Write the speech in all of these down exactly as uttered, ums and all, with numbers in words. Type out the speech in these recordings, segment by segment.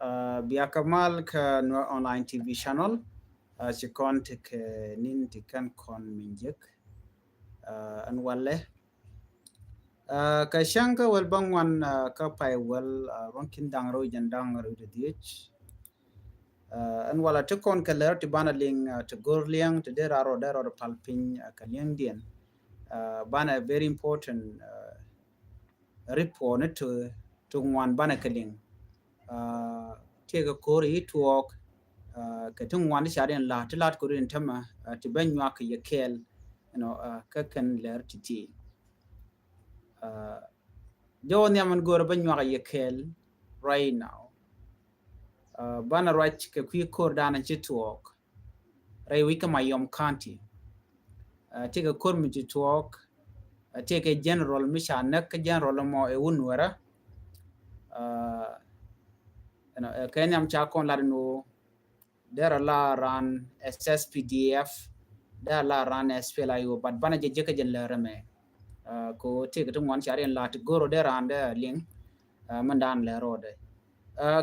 Bia kɛ mal kä Nuer Online T V channel. Ci kɔn ti kɛ nin ti kɛn kɔn min jek. Ɛn walɛ kä cäŋ kä wäl bä ŋuan kä pay wäl ruɔ̱n kin da̱ŋ rɛw jɛn da̱ŋ rɛw ti dhiec. Ɛn walɛ ti kɔn kɛ lɛr ti banɛ liŋ ti go̱r liɛŋ ti dee rar rɔ dee rɔ pal piny kɛ liɛŋdiɛn. Banɛ very important report ni ti ti ŋuan banɛ kɛ liŋ. Tiekɛ ko̱r i̱ tuɔɔk kɛ ti ŋuan ti ca diɛn la̱t ti la̱t ko̱r in tämɛ ti ben nyuak kɛ yɛ kɛɛl. Kä kɛn lɛr ti ti jɔwä nhiam ɛn go̱r ben nyuak kɛ yɛ kɛɛl right now. Banɛ ruac kɛ kui̱ ko̱r danɛ ci tuɔɔk rɛy wi̱c kä Mayom County. Tiekɛ ko̱r mi ci tuɔɔk tiekɛ general mi ca näk kä general mɔ ɛ wun wärä. Kɛ nhiam ca kɔn lat ni wä derɛ la ran S S P D F derɛ la ran S P L A I O, but banɛ jɛ jɛ kä jɛ lɛr mɛ. Ko tiekɛ ti ŋuan ca diɛn la ti go̱r rɔ derɛ ran derɛ liŋ. Mɛn dan lɛr rɔ dɛ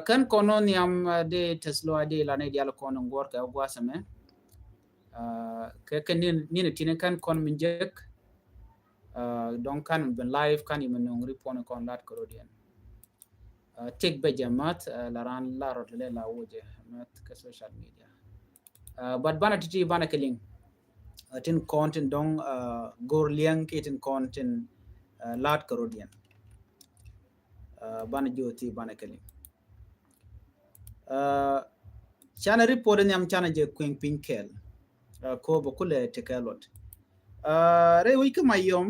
kɛn kɔn wä nhiam dee tɛth luac dee la ni dial kɔn in guɔr kɛ wä guasɛ mɛ. Kɛ kɛ nin nin tini kɛn kɔn min jek. Dɔŋ kan bin live kan yi min nuŋ ripɔn kɔn lat kɛ rɔ diɛn. Tek bɛ jɛ math la ran la rɔ ti lɛ la wä jɛ math kɛ social media. But banɛ titi banɛ kɛ liŋ tin kɔn tin dɔŋ go̱r liɛŋ ki tin kɔn tin lat kɛ rɔ diɛn. Banɛ ji̱ wä ti banɛ kɛ liŋ. Canɛ report nhiam canɛ jɛ kui̱ŋ piny kɛɛl. Ko bɛ kulɛ ti kɛɛl luɔt rɛy wi̱c kä Mayom.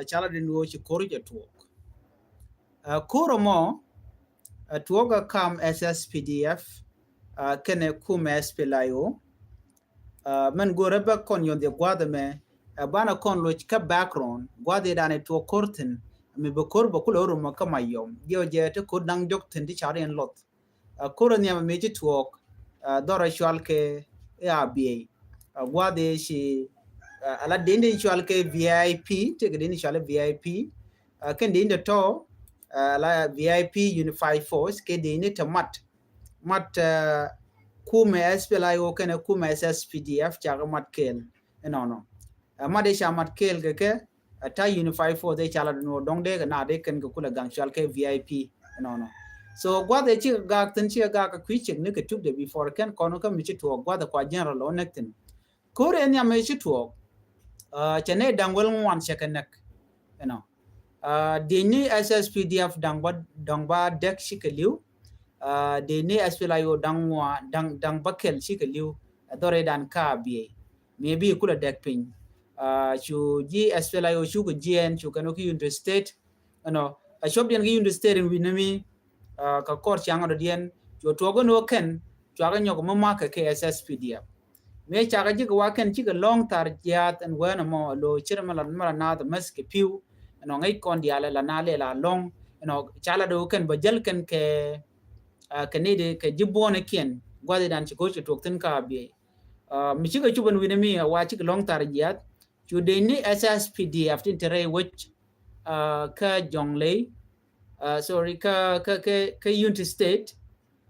Ca la din wä ci ko̱r jɛ tuɔɔk. Ko̱r mɔ tuɔɔk a kam S S P D F kɛnɛ kum S P L A I O. Mɛn go̱rɛ bä kɔn yɔn dhiɛ gua̱dhɛ mɛ banɛ kɔn loc kä background gua̱dhɛ danɛ tuɔɔk ko̱r thi̱n. Mi bɛ ko̱r bɛ kulɛ wä rumɔ kä Mayom jiɔ jɛ ti ko̱r da̱ŋ jɔk thi̱n ti car in luɔth. Ko̱r nhiam mi ci tuɔɔk dhɔrɛ cual kɛ A B A. Gua̱dhɛ ci ala dindi cual kɛ V I P, tëkɛ dindi cual V I P. Kɛn dindi tɔ ala V I P Unified Force kɛ dindi tɛ mat mat kumɛ S P L A I O kɛnɛ kumɛ S S P D F cakɛ mat kɛɛl. Ɛnɔnɔ mat i̱ ca mat kɛɛl kɛ kɛ ta Unified Force i̱ ca la dun wä dɔŋ dee kɛ na dee kɛn kɛ kulɛ gaŋ cual kɛ V I P. Ɛnɔnɔ so gua̱th ɛ cikɛ gak thin cikɛ gak kɛ kui̱ cik ni kɛ tuk de before kɛn kɔn kä mi ci tuɔɔk gua̱th ɛ kua general ɔ näk thin. Ko̱r ɛ nhiam ɛ ci tuɔɔk cɛ ni da̱ŋ wäl ŋuan cɛ kɛ näk. Ɛnɔ dieny ni S S P D F da̱ŋ ba da̱ŋ ba dɛk cikɛ li̱w. Dieny ni S P L A I O da̱ŋ ŋuan da̱ŋ da̱ŋ ba kɛl cikɛ li̱w. Ɛ dhɔr i̱ dan ka biey mi bi kulɛ dɛk piny. Cu ji̱ S P L A I O cukɛ jiɛɛn cukɛ ni ki Unity State. Ɛnɔ a cuɔp diɛn ki Unity State in wi̱n ni mi. Kä kɔr ciaŋ dɔ̱diɛn cu tuɔk in wä kɛn cuakɛ nyɔk mi makɛ kɛ S S P D F. Mëë cakɛ ji̱ kɛ wa kɛn cikɛ lɔ̱ŋ thar jiaath ɛn ween ɛmɔ lo cir mi la mi la naath mäth kɛ pi̱w. Ɛnɔ ŋäc kɔn diaal ɛ la na lɛ la lɔ̱ŋ ɛnɔ ca la do̱ kɛn bä jäl kɛn kɛ kɛ ni di kɛ ji̱ buɔ̱n ikiɛn gua̱th idan ci go̱o̱c kɛ tuɔk thi̱n ka biey. Mi cikɛ cup ɛn wi̱n ɛmi ɛ wa cikɛ lɔ̱ŋ thar jiaath cu dee ni S S P D F tin te rɛy wec. Kä Jonglei sorry kä kä kä kä Unity State.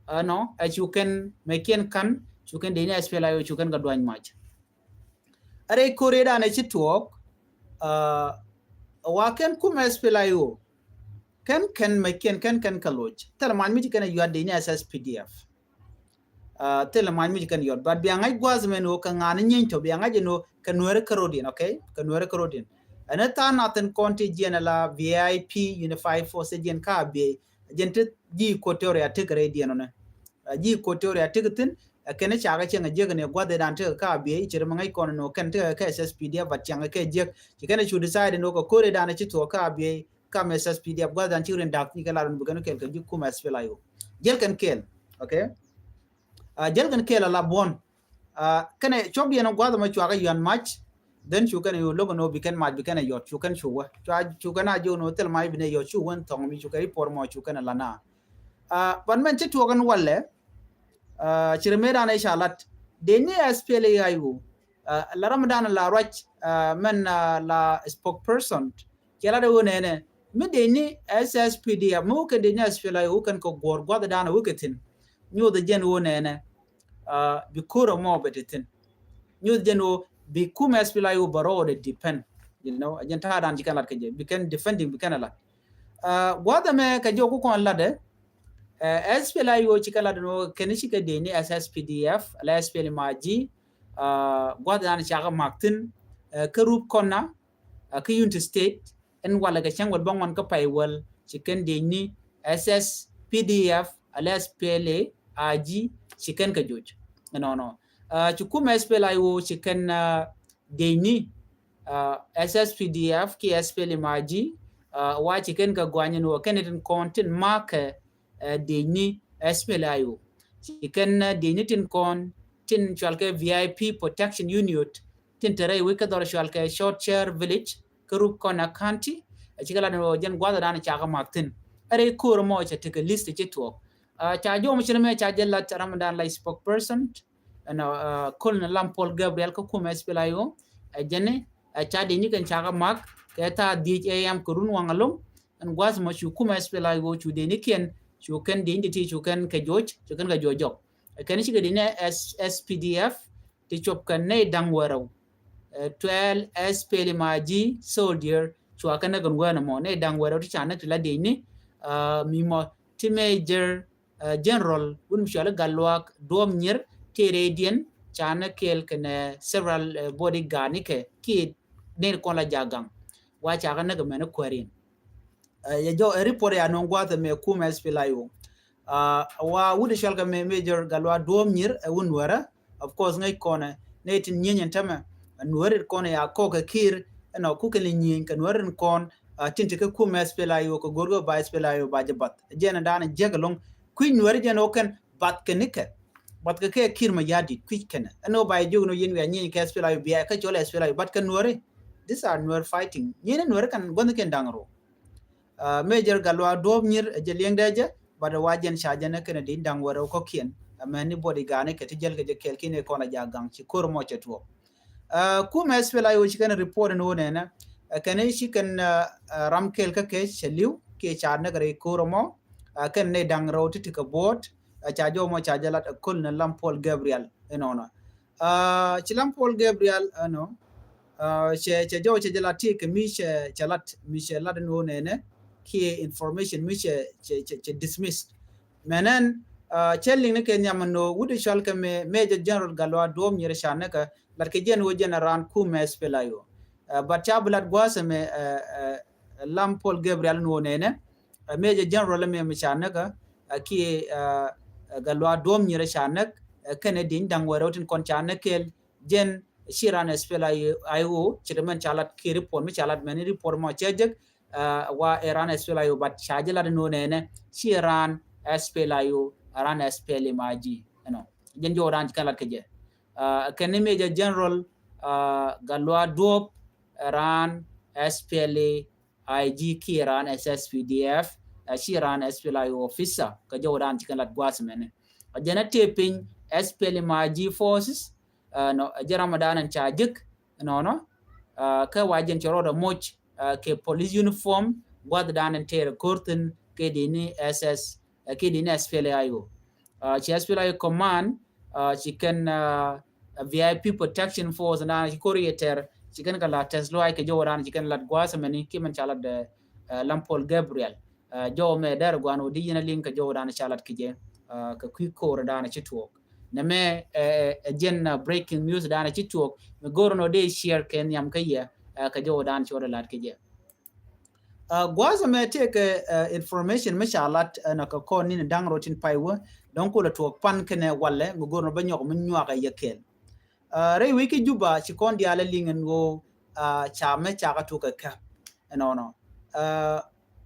Ɛnɔ ɛ cu kɛn mɛ kiɛn kan cu kɛn dee ni S P L A I O cu kɛn kɛ duany mac. Ɛ rɛy ko̱r idan ɛ ci tuɔɔk. Wa kɛn kum S P L A I O kɛn kɛn mɛ kiɛn kɛn kɛn kɛ loc thil mac mi ci kɛn ɛ yuat dee ni S S P D F. Thilɛ mac mi ci kɛn yɔt but bia ŋa̱c gua̱th mɛn ɣöö kɛ ŋa̱n nyieeny tɔ bia ŋa̱c ɛn ɣöö kɛ Nuɛɛri kärodiɛn, okay? Kɛ Nuɛɛri kärodiɛn. Ɛn ɛ tha̱a̱ŋ nath in kɔn ti jiɛn ala V I P Unified Force jiɛn ka biey jiɛn ti ji̱ Equatoria tik rɛydiɛn ɔnɛ. Ji̱ Equatoria tik thi̱n ɛ kɛn cakɛ cieŋ ɛ jiäk ni gua̱th idan tik ka biey ci ri mi ŋa̱c kɔn ɛn ɣöö kɛn tik kɛ S S P D F but cieŋ kɛ jiäk ci kɛn cu decide ɛn ɣöö kɛ ko̱r idan ci thuɔɔk ka biey. Kam S S P D F gua̱th dan ci rin dak ni kɛ lar ni bikɛn kɛl kɛ ji̱ kum S P L A I O. Jɛl kɛn kɛl, okay? Jɛl kɛn kɛl ala buɔn. Kɛnɛ cɔp diɛn gua̱th ma cuakɛ yuan mac. Then cu kɛn yo logo no bikɛn mac bikɛn yɔt cu kɛn cu wä. Cu kɛn a jiw no thil mac binɛ yɔt cu wän thɔŋ mi cu kɛ ri por mɔ cu kɛn ala na. Ban mɛn ci tuɔk ɛn walɛ. Ci ri me dan ɛ ca lat. Dee ni S P L A I O. La ram dan la ruac mɛn la spokesperson. Cɛ la de wä nɛnɛ mi dee ni S S P D F mi wä kɛn dee ni S P L A I O wä kɛn kɛ guɔr guath dan wä kɛ thin. nyuth jɛn wä nɛnɛ, bi kura mɔ bɛ ti thin. Nyuth jɛn wä bi kumɛ S P L A I O bɛ rɔɔdɛ depend. You know, jɛn ta̱a̱ dan ci kɛn lat kɛ jɛ, bi kɛn defending, bi kɛn a lat. Gua̱th ɛmɛ kɛ jɛ wä ku kɔn latdɛ, S P L A I O ci kɛn lat ni wä kɛn ci kɛ dee ni S S P D F, ala S P L M I G, gua̱th dan cakɛ mak thin, kä rup kɔn na, kä Unity State, ɛn walɛ kɛ cäŋ wäl bäŋuan kä pay wäl, ci kɛn dee ni S S P D F, ala S P L A I G, ci kɛn kɛ joc. Ɛnɔnɔ. Ci kumɛ S P L A I O ci kɛn dee ni S S P D F ki S P L M I G, wa ci kɛn kɛ guanyɛ ni wä kɛn tin kɔn tin makɛ dee ni S P L A I O. Ci kɛn dee ni tin kɔn tin cual kɛ V I P Protection Unit, tin te rɛy wec kä dhɔr cual kɛ Short Chair Village, kä rup kɔn a county. Ci kɛ lat ni wä jɛn gua̱th dan cakɛ mak thin. Ɛ rɛy ko̱r mɔ cɛ tekɛ list ci tuɔɔk. Ca jɔm ci ni mɛ ca jɛ lat Ramadan la spokesperson, ɛn Colonel Lampol Gabriel kä kumɛ S P L A I O. Ɛ jɛn ni ca dee ni kɛn cakɛ mak kɛ ta̱a̱ dhieec A M kɛ run waŋ alum. Ɛn gua̱th mɔ cu kumɛ S P L A I O cu dee ni kiɛn, cu kɛn dee ni ti cu kɛn kɛ joc, cu kɛn kɛ joc jɔk. Ɛ kɛn ci kɛ dee ni S P D F ti cop kɛ nɛy da̱ŋ wärɛw. Twelve S P L M I G soldier cua kɛ näk ɛn wänɛ mɔ, nɛy da̱ŋ wärɛw ti ca näk ti la dee ni, mi mɔ ti Major General wun mi cuali Gatluak Duɔp Nyir, tëë rɛydiɛn ca näk kɛɛl kɛnɛ several bodyguard ni kɛ kiɛ nɛy kɔn la ja̱ gaŋ. Wa ca kɛ näk ɛmɛn kuäärin. Yɛ jɔw ɛ report ya nɔŋ gua̱th ɛmɛ kumɛ S P L A I O. Wa wut ɛ cual kɛ mɛ Major Gatluak Duɔp Nyir ɛ wun wärä. Of course ŋäc kɔnɛ nɛy tin nyieny ɛn tämɛ, nuäri kɔn ya kɔk kɛ Kiir, ɛnɔ kukɛ ni nyieny kɛ nuäri kɔn tin ti kɛ kumɛ S P L A I O kɛ go̱r kɛ ba S P L A I O ba jɛ bath. Jɛn dan jek ɛlɔŋ kui̱ nuäri jɛn wä kɛn bath kɛ nikɛ. Bath kɛ kɛ Kiir Mayardit kui̱ kɛnɛ. Ɛn wä ba jɛ jiök ni wä yɛn wiaa nyieny kɛ S P L A I O bia kɛ cɔl S P L A I O, but kɛ nuäri. These are nuäri fighting. Nyieny ni nuäri kɛn gua̱th ni kɛn da̱ŋ rɔ. Major Gatluak Duɔp Nyir ɛ jɛ liɛŋdɛ jɛ, but wa jɛn ca jɛn kɛn di da̱ŋ wärɛw kɔ̱kiɛn. Ɛmɛn ni bodyguard ni kɛ ti jäl kɛ jɛ kɛɛl ki̱n kɔn a ja̱ gaŋ ci ko̱r mɔ cɛ tuɔɔk. Kumɛ S P L A I O ci kɛn report ni wä nɛnɛ, kɛn ci kɛn ram kɛɛl kä kɛ cɛ li̱w kiɛ ca näk rɛy ko̱r mɔ, kɛn ni da̱ŋ rɛw ti ti kɛ bo̱o̱t, ca jɔw mɔ ca jɛ lat ɛ Colonel Lampol Gabriel inɔnɔ. Ci Lampol Gabriel ɛnɔ, cɛ, cɛ jɔw cɛ jɛ lat ti kɛ mi cɛ, cɛ lat, mi cɛ lat ni wä nɛnɛ kiɛ information mi cɛ, cɛ, cɛ dismissed. Mɛnɛn cɛ liŋ ni kɛ nhiam ni wut cual kɛ mɛ Major General Gatluak Duɔp Nyir ca näk kɛ lat kɛ jɛn wä jɛn ran kumɛ S P L A I O. But ca bi lat gua̱a̱th ɛmɛ Lampol Gabriel ni wä nɛnɛ, Major General ɛmɛ mi ca näk kɛ kiɛ Gatluak Duɔp Nyir ca näk kɛnɛ dieny da̱ŋ wärɛw tin kɔn ca näk kɛɛl. Jɛn ci ran S P L A I O ci mɛn ca lat kiɛ report mi ca lat mɛn report mɔ cɛ jek. Wa ɛ ran S P L A I O, but ca jɛ lat ni wä nɛnɛ ci ran S P L A I O, ran S P L M I G. Ɛnɔ jɛn jɔw dan ci kɛn lat kɛ jɛ. Kɛn ni Major General Gatluak Duɔp, ran S P L A I G kiɛ ran S S P D F, ci ran S P L A I O officer kɛ jɔw dan ci kɛn lat gua̱a̱th mɛnɛ. Jɛn a tëë piny S P L M I G forces, nɔ jɛ Ramadan ɛn ca jek nɔnɔ. Kä wa jɛn cɛ rɔɔdɛ moc kɛ police uniform, gua̱th dan ɛn tëë rɛ ko̱r thin kɛ di ni S S, kɛ di ni S P L A I O. Ci S P L A I O command ci kɛn V I P Protection Force dan ci ko̱r yɛ tɛr ci kɛn kɛ la tɛth luay kɛ jɔw dan ci kɛn lat gua̱a̱th mɛni ki mɛn ca lat dɛ Lampol Gabriel. Jɔw mɛ dɛr guan wä di yɛn a liŋ kɛ jɔw dan ca lat kɛ jɛ kɛ kui̱ ko̱r dan ci tuɔɔk. Nɛ mɛ ɛ jɛn breaking news dan ci tuɔɔk mi go̱r nɔ dee share kɛ nhiam kä yɛ kɛ jɔw dan ci wä dɛ lat kɛ jɛ. Gua̱a̱th ɛmɛ tëëkɛ information mi ca lat ɛn kɛ kɔn ni ni da̱ŋ rɔ tin pay wä dɔ̱ŋ kulɛ tuɔɔk pan kɛnɛ walɛ mi go̱r nɔ bä nyɔk mi nyuak ɛ yɛ kɛɛl. Rɛy wec kä Juba ci kɔn diaal ɛ liŋ ɛn ɣöö ca mɛ ca kɛ tuɔɔk ɛ käp ɛnɔnɔ.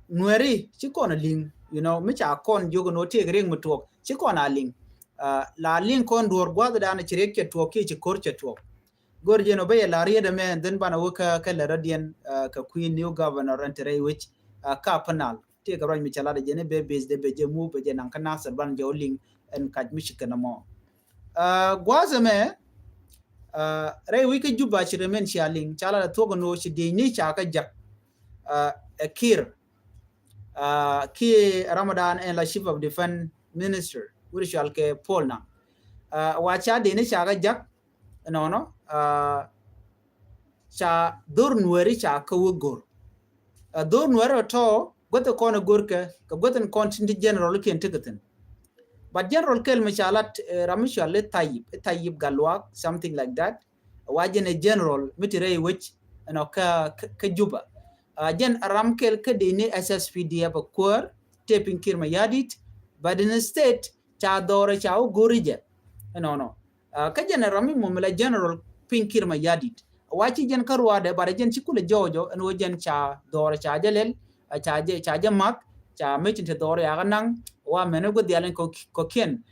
Nuɛri ci kɔn a liŋ, you know, mi ca kɔn jiök ɛn ɣöö tëëkɛ riɛk mi tuɔɔk ci kɔn a liŋ. La liŋ kɔn duɔ̱ɔ̱r gua̱a̱th dan ci riɛk cɛ tuɔɔk kiɛ ci ko̱r cɛ tuɔɔk. Go̱r jɛn ɔ bä yɛ la riet ɛmɛ and then banɛ wä kä, kä lɛ rɔ̱diɛn kɛ kui̱ new governor ɛn te rɛy wec kä Upper Nile. Tëëkɛ ruac mi cɛ lat ɛ jɛn i̱ bɛ base dee bɛ jɛ move bɛ jɛ naŋ kä Nasir ban jɛ wä liŋ ɛn kac mi ci kɛn ɛmɔ. Gua̱a̱th ɛmɛ rɛy wec kä Juba ci rɛ mɛn cia liŋ ca lat ɛ thuɔ̱k ɛn ɣöö ci diecni ca kä jak ɛ Kiir kiɛ Ramadan ɛn la Chief of Defence Minister. wut cual kɛ Paul Nang. Wa ca deni ca kɛ jak nɔnɔ, ca dhor Nuɛri ca kɛ wä gor. Dhor Nuɛri tɔ guäth kɔn gor kɛ, kɛ guäth kɔn tin ti general kiɛn ti kɛ thin. But general kɛl mi ca lat, ram mi cual i Tayyip, i Tayyip Galwak, something like that. Wa jɛn ɛ general mi ti rɛy wec ɛnɔ kä, kä Juba. Jɛn ram kɛl kä deni S S P D F a kuäär tëë piny Kiir Mayardit, but instead ca dhɔrɛ ca wä gori jɛ. Ɛnɔnɔ. Kä jɛn ram mi mum la general piny Kiir Mayardit. Wa ci jɛn kä ruadɛ, but jɛn ci kulɛ jɔɔjɔ ɛn wä jɛn ca dhɔrɛ ca jɛ lɛl, ca jɛ, ca jɛ mak, ca mecin ti dhɔrɛ ya kä naŋ, wa mɛn wä dhial in kɔ kiɛn.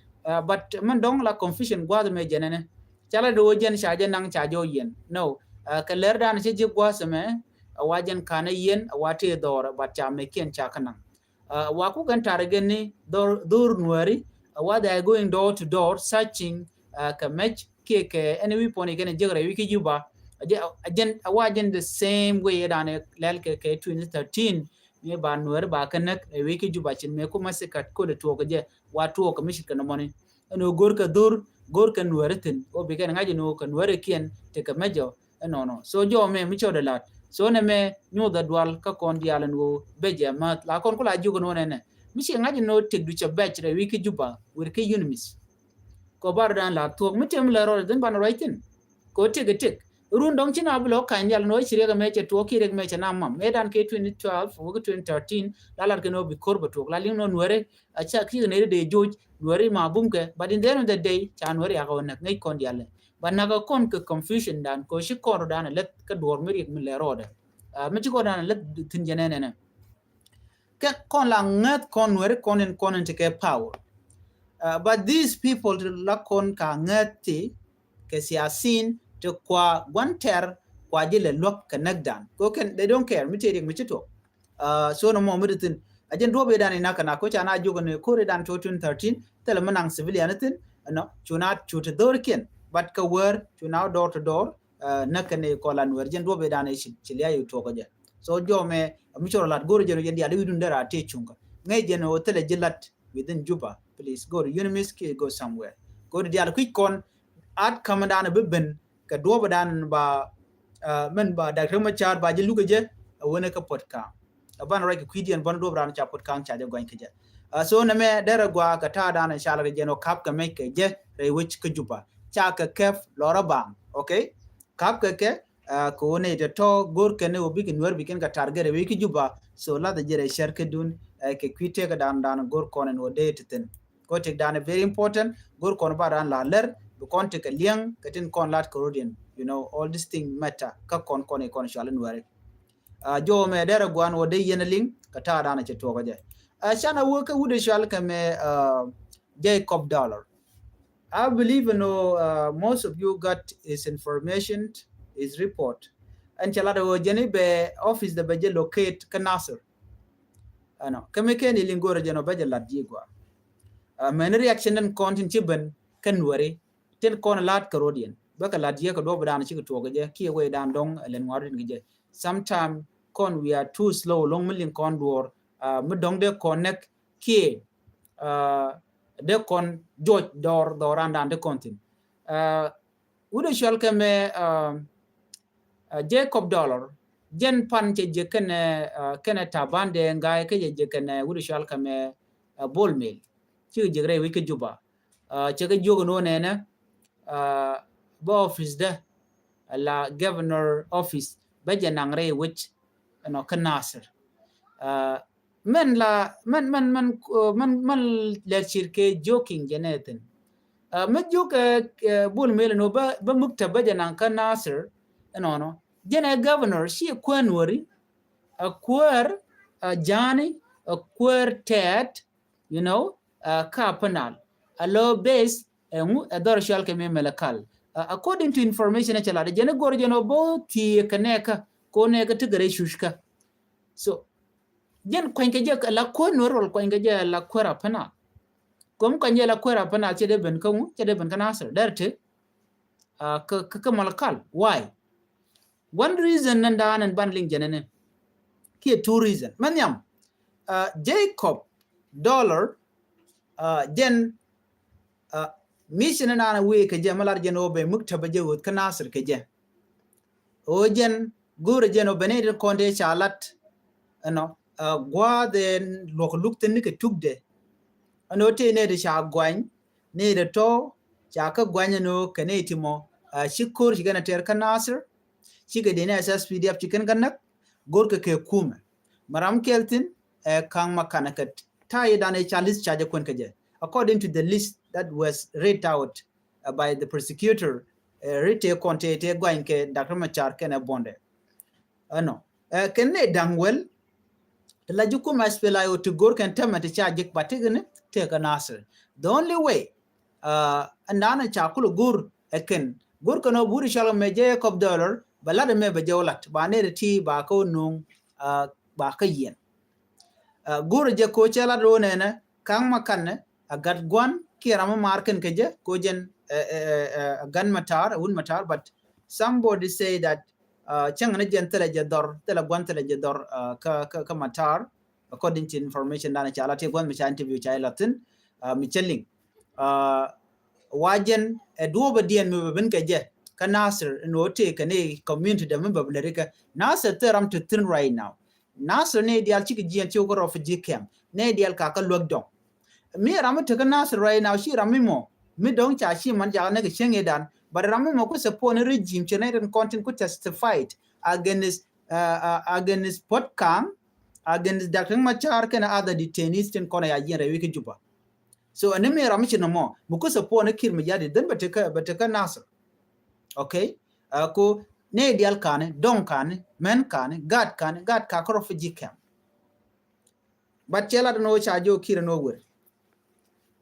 But mɛn dɔŋ la confusion guath mɛ jɛn ɛnɛ. Ca la di wä jɛn ca jɛ naŋ ca jɛ wä yɛn. No, kɛ lɛr dan cɛ ji̱ gua̱a̱th ɛmɛ, wa jɛn kanɛ yɛn, wa tëë dhɔr, but ca mɛ kiɛn ca kä naŋ. Wa kuk ɛn tar gɛn ni dhor Nuɛri, wa they are going door to door searching, kɛ mɛc kiɛ kɛ ɛn wi̱i̱ puɔ̱n ikɛn jiäk rɛy wi̱i̱ ki Juba. Jɛn, wa jɛn the same way dan lɛl kɛ, kɛ twenty thirteen, mi ba Nuɛri ba kɛ näk rɛy wi̱i̱ ki Juba cin mɛ ku masikat kod tuɔk jɛ, wa tuɔk kɛ mi cit kɛ nɔmɔni. Ɛn ɣöö go̱rkɛ dhor, go̱rkɛ Nuɛri thi̱n. Ɣöö bikɛn ŋa̱c ɛn ɣöö kɛ Nuɛri kiɛn tekɛ mɛ jɔ ɛnɔnɔ. So jɔmɛ mi cɔdɛ lat. So nɛmɛ nyuuth a dual kä kɔn diaal ɛn ɣöö bɛ jɛ math. La kɔn ku la jiök ɛn ɣöö nɛnɛ. Mi ci ŋa̱c ɛn ɣöö tëkdu cɛ bɛc rɛy wi̱i̱ ki Juba, wër ki UNMISS. Kɔ bar dan la thuɔ̱k mi tëë mi lɛ rɔɔdɛ dhin banɛ ruac thi̱n. Kɔ tëk ɛ tëk. Run dɔ̱ŋ ci na bi lɔ ka̱ny nhial ni wä ci riɛk ɛmɛ cɛ tuɔɔk kiɛ riɛk ɛmɛ cɛ na mam. Mëë dan kɛ twenty twelve wä ki twenty thirteen la lat kɛ ni wä bi ko̱r bɛ tuɔɔk la liŋ ni wä Nuɛri. A ca kiɛ nɛy ri dee joc Nuɛri ma bumkɛ, but in the end of the day ca Nuɛri yakɛ wä näk ŋäc kɔn dialɛ. But näk kɔn kɛ confusion dan kɛ ci kɔn rɔ dan lɛth kɛ duɔr mi riɛk mi lɛ rɔɔdɛ. Mi ci kɔn dan lɛth thi̱n jɛ nɛnɛ nɛ. Kɛ kɔn la ŋäth kɔn Nuɛri kɔn in kɔn in ti kɛ power. But these people ti la kɔn ka ŋäth ti kɛ siasin ti kua guan tɛr kua ji̱ lɛ luäk kɛ näk dan. Kɛ kɛn they don't care mi tëë riɛk mi ci tuɔk. So nɔmɔ mi di thi̱n a jɛn duɔ̱p idan inak kɛ nak ko̱ ca na jiök ni ko̱r idan two thousand thirteen thilɛ mi naŋ civilian thi̱n. Ɛnɔ cu na cu ti dhorikiɛn, but kɛ wär cu na door to door. Näk kɛ ni kɔn la Nuɛri jɛn duɔ̱p idan ici ci lia̱c i̱ tuɔk kɛ jɛ. So jɔmɛ mi cɔr lat go̱r jɛn jɛn dial i̱ wi̱dun dee ra tëë cuŋkä ŋäc jɛn ɣöö thilɛ ji̱ lat within Juba. Please go to UNMISS kiɛ go somewhere. Go to dial kui̱c kɔn at ka̱m dan bi ben kɛ duɔ̱ɔ̱p dan ba mɛn ba Doctor Machar ba ji̱ lukɛ jɛ a wänɛ kä Puɔt Ka̱a̱ŋ. A ban ruac kɛ kui̱diɛn bän duɔ̱ɔ̱p dan ca Puɔt Ka̱a̱ŋ ca jɛ gɔny kɛ jɛ. So nɛmɛ derɛ gua kɛ ta̱a̱ dan ca lɛ kɛ jɛ nɔ kap kɛ mec kɛ jɛ rɛy wec kä Juba ca kɛ kɛp lɔrä baŋ. Okay. Kap kɛ kɛ kɛ wä nɛy tɛ tɔ go̱r kɛn wä bikɛ Nuɛr bikɛn kɛ target rɛy wec kä Juba. So lathɛ jɛ rɛy cɛr kädun kɛ kui̱ tëkä dan dan go̱r kɔn ɛn wä dee ti thi̱n. Kɔ tëk dan very important. Go̱r kɔn ba dan la lɛr bi kɔn tëk kɛ liɛŋ kɛ tin kɔn lat kɛ rodiɛn. You know, all this thing matter kä kɔn kɔn ikɔn cual in Nuɛri. Jɔw mɛ derɛ guan wä dee yɛn a liŋ kɛ ta̱a̱ dan a cɛ tuɔk a jɛ. Can a wä kä wut a cual kɛ mɛ Jacob Dollar. I believe you know most of you got his information, his report. Ɛn cɛ lat a wä jɛn i̱ bɛ office dɛ bɛ jɛ locate kä Nasir. Ɛnɔ kɛ mi kɛn i liŋ go̱rɛ jɛn ɔ bɛ jɛ lat ji̱ gua. Mɛn reaction den kɔn tin ci ben kä Nuɛri tin kɔn lat kɛ rodiɛn bɛ kɛ lat jiɛ kɛ duɔp dan cikɛ tuɔk kɛ jɛ kiɛ wei dan dɔŋ ɛ lɛn ŋuar din kɛ jɛ. Sometime kɔn we are too slow loŋ mi liŋ kɔn duɔr mi dɔŋ dee kɔn nɛk kiɛ dee kɔn juɔc dɔr dɔran dan dee kɔn thin. Wut a cual kɛ mɛ Jacob Dollar jɛn pan cɛ jɛ kɛnɛ kɛnɛ Taban Deng Gai kä cɛ jɛ kɛnɛ wut a cual kɛ mɛ Bol Mel. Cikɛ jɛ rɛy wec kä Juba. Cɛ kɛ jiök ni wä nɛnɛ bä office dä la governor office bä jɛ naŋ rɛy wec ɛnɔ kä Nasir. Mɛn la mɛn mɛn mɛn mɛn mɛn lɛr cir kɛ joking jɛ nɛ thin. Mɛ jiök Bol Mel ni wä bä muktab bä jɛ naŋ kä Nasir. Ɛnɔnɔ jɛn ɛ governor ci kuɛn wäri a kuäär a jani a kuäär tɛɛt. You know, kä Upper Nile a low base. Ɛŋu ɛ dhɔr cual kɛ mi Malakal. According to information ɛ cɛ lat jɛn ɛ gor jɛn ɔ both thiee kɛ nɛɛkä ko nɛɛkä ti gɛrɛ cuc kä. So jɛn kuany kɛ jɛ la kuäär Nuɛr wal kuany kɛ jɛ la kuäär Upper Nile. Kom kuany jɛ la kuäär Upper Nile cɛ dee ben kä ŋu cɛ dee ben kä Nasir dɛr ti. Kä kä Malakal. Why? One reason nɛn da̱a̱n ɛn ban liŋ jɛn ɛnɛ kiɛ two reason. Mɛ nhiam Jacob Dollar jɛn Mission in an wee kɛ jɛ mi lar jɛn ɔ bɛ muktabä jɛ ɣöth kä Nasir kɛ jɛ. Ɣöö jɛn go̱o̱rɛ jɛn ɔ bɛ nɛy tin kɔn tëë ca lat ɛnɔ gua̱a̱th ɛ luɔk luk thin ni kɛ tukdɛ. Ɛn ɣöö tëë nɛy ti ca guany nɛy ti tɔ̱ ca kä guany ɛn ɣöö kɛ nɛy ti mɔ ci ko̱r ci kɛn a tɛr kä Nasir. Cikɛ dee ni S S P D F ci kɛn kä näk go̱o̱r kɛ kɛ kumɛ. Mɛ ram kɛl thin ɛ ka̱ŋ ma kanɛ kɛ ta̱a̱ i̱ dan ɛ ca list ca jɛ kuɛn kɛ jɛ according to the list that was read out by the prosecutor. Ri tëë kɔn tëë tëë guany kɛ Doctor Machar kɛnɛ bondɛ. Ɛnɔ kɛn ni da̱ŋ wel ti la ji̱ kum S P L I O ti go̱r kɛn tämɛ ti ca ji̱k ba ti kɛn tëë kɛ Nasir. The only way ɛn da̱a̱n ca kulɛ go̱r ɛ kɛn go̱r kɛn ɔ buri cɔl kɛ mɛ jɛ kɔp dollar bɛ lat ɛmɛ bɛ jɛ wä lat ba nɛy ti ba kä wä nuŋ ba kä yiɛn. Go̱r jɛ ko cɛ lat ro nɛnɛ ka̱ŋ ma kanɛ a gat guan kiɛ ram mar kɛn kɛ jɛ ko jɛn a gan Matar a wun Matar, but somebody say that cäŋ ni jɛn thilɛ jɛ dhɔr, thilɛ guan thilɛ jɛ dhɔr kä Matar, according to information dan ca lat ti guan mi ca interview ca ila thin mi cɛ liŋ. Wa jɛn ɛ duɔbä diɛn mi bɛ bin kɛ jɛ kä Nasir in wä tëë kɛ ni community dɛ mi bɛ bi lɛ rikɛ Nasir thil ram ti thin right now. Nasir ni dial cikɛ jiɛn ci wä kä refugee camp ni dial ka kä luäk dɔŋ. Mi ram mi tekä Nasir right now ci ram mi mɔ mi dɔŋ ca ci man jakä ni kɛ cieŋ idan, but ram mi mɔ ku support ni regime ci ni rin kɔn tin ku testified against against Puot Kaŋ, against Doctor Machar kɛnɛ other detainees tin kɔn ya jiɛn rɛy wi̱i̱ kä Juba. So ɛn ni mi ram mi ci ni mɔ mi ku support ni Kiir Mayardit then bɛ tekä bɛ tekä Nasir. Okay. Ko ni dial kani dɔŋ kani mɛn kani gat kani gat ka kä refugee camp. But cɛ lat ni wä ca jɛ wä Kiir ni wä wer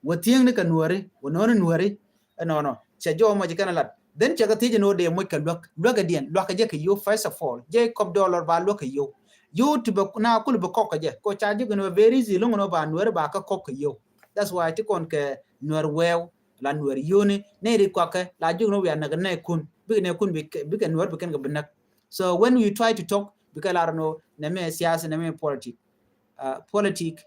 wä thiäŋ ni kɛ nuäri wä nuäri nuäri. Ɛnɔnɔ cɛ jɛ wä mɔ jɛ kɛn lat then cɛ kɛ thiec ni wä dee moc kɛ luäk luäk kɛ diɛn luäk kɛ jɛ kɛ yow. First of all jɛ kɔp dollar ba luäk kɛ yow. Yow ti bɛ na kul bɛ kɔk kɛ jɛ ko ca jɛ kɛ ni wä very easy loŋ ni wä ba nuäri ba kɛ kɔk kɛ yow. That's why ti kɔn kɛ nuäri wɛɛw la nuäri yoni ni ri kɔkɛ la jɛ kɛ ni wä wiaa nɛ kɛ nɛ kun bikɛ nɛ kun bikɛ nuäri bikɛn kɛ bi näk. So when you try to talk bikɛ lar ni wä nɛ mɛ siasa nɛ mɛ politik. Politik.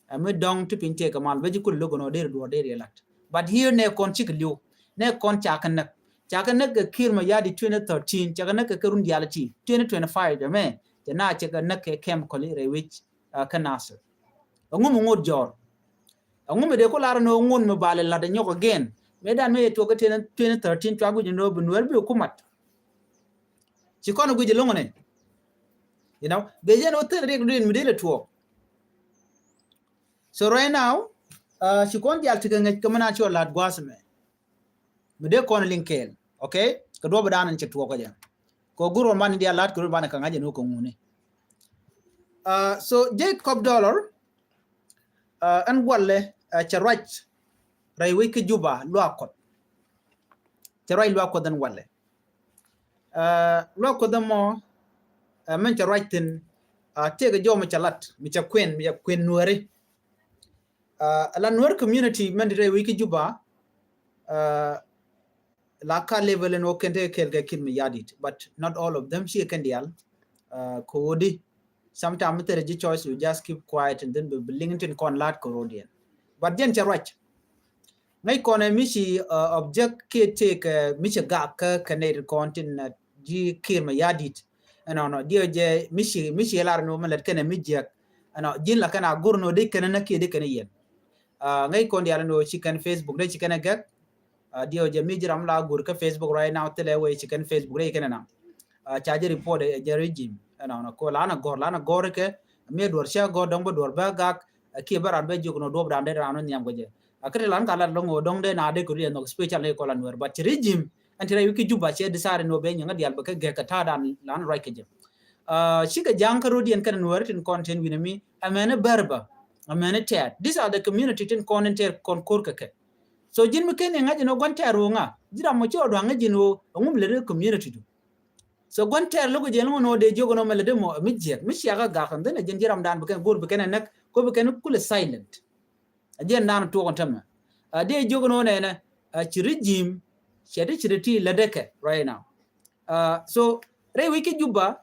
Ɛ mi dɔŋ ti piny tëë kɛ mal bɛ ji̱ kul lo̱k ɛn ɔ der duɔ̱ɔ̱r der yɛ lat. But here nɛ kɔn cikɛ li̱w nɛ kɔn ca kɛ näk ca kɛ näk kɛ Kiir Mayardit twenty thirteen ca kɛ näk kɛ kɛ run diaal ti twenty twenty-five jɛ mɛ cɛ na cɛ kɛ näk kɛ chemical rɛy wi̱c kä Nasir. Ɛŋu mi ŋot jɔɔr ɛŋu mi dee ku lar ɛn ɔ ŋot mi bal ɛ lat ɛ nyɔk again. Mëë dan mëë yɛ tuɔk kɛ twenty thirteen cua guic ɛn ɔ bi nuɛr bi ku mat. Ci kɔn ɛ guic ɛ lo̱ŋ ɛnɛ. You know, bɛ jɛn ɔ thil riɛk duin mi dee lɛ tuɔɔk. So right now ci kɔn dial ti kɛ ŋäc kɛ mi na ci ɔ lat gua̱a̱th mɛ mi dee kɔn liŋ kɛɛl. Okay. Kɛ duɔp dan in ci tuɔɔk kɛ jɛ kɛ gur ɔ man in dial lat kɛ dur ban kɛ ŋa̱c in wä kɛ ŋuni. So Jacob Dollar ɛn gualɛ cɛ ruac rɛy wec kä Juba luak Kuɔth. Cɛ ruac luak Kuɔth ɛn gualɛ. Luak Kuɔth ɛmɔ mɛn cɛ ruac thin. Tëëkɛ jɔw mi cɛ lat mi cɛ kuën mi cɛ kuën nuääri. La nuäär community mɛn ti rɛy wec kä Juba. La ka level in wä kɛn te kɛl kɛ Kiir Mayardit but not all of them ci kɛn dial. Kɛ wä di sometimes mi thɛrɛ ji̱ choice you just keep quiet and then bi liŋ tin kɔn la̱t kɛ road yɛn. But jɛn cɛ ruac ŋäc kɔn ɛ mi ci object kiɛ tëëk mi ci gak kä kɛ nɛy ti kɔn tin ji̱ Kiir Mayardit. Ɛnɔnɔ diɛ jɛ mi ci mi ci lar ni wä mi lɛt kɛn ɛ mi jiɛk. Ɛnɔ ji̱n la kɛn a gur ni wä di kɛn ɛ nä kiɛ di kɛn ɛ yɛn. Ŋäc kɔn dial ni wä ci kɛn Facebook di ci kɛn ɛ gɛk. Diɛ wä jɛ mi ji̱ ram la gur kä Facebook right now thilɛ wä ci kɛn Facebook di ci kɛn ɛ na. Ca jɛ report ɛ jɛ regime ɛnɔnɔ ko la na gɔr la na gɔr kɛ mi duɔr cɛ gɔr dɔŋ bä duɔr bä gak. Kiɛ bä ran bä jiök ni wä duɔp ran de ran wä nhiam kɛ jɛ. A kä ti lan ka lat lɔŋ wä dɔŋ de na de kɛ ri ɛnhɔk special ni kɔn la nuɛr but ci regime ɛn ti rɛy wi̱c kä Juba cɛ di sari ni wä ben nyɛ ŋä dial bɛ kɛ gɛk kɛ ta̱a̱ dan lan ruac kɛ jɛ. Cikɛ ja̱a̱ŋ kä ro̱diɛn kɛn nuɛr tin kɔn tin wi̱n mi ɛmɛn bär bä ɛmɛn tɛɛt. These are the community tin kɔn in tɛɛr kɔn ko̱r kɛ kɛ. So ji̱n mi ken iŋa̱c in wä gua̱n tɛɛr wä ŋa ji̱ ram mɔ ci wä dua̱ŋ ŋäc ji̱n wä ɛŋum lɛ ri community du. So gua̱n tɛɛr lo̱k ji̱n wä nɔ dee jiök nɔ mɛ lɛ dee mɔ mi jiɛk mi ciak a gak ɛn dhin ɛ ji̱n ji̱ ram dan bi kɛn go̱r bi kɛn ɛ näk ko bi kɛn kulɛ silent. A jiɛn dan tuɔk ɛn tämɛ. A dee jiök ni wä nɛnɛ a ci regime cɛ ti ci ti ti lät dee kɛ right now. So rɛy wi̱c kä Juba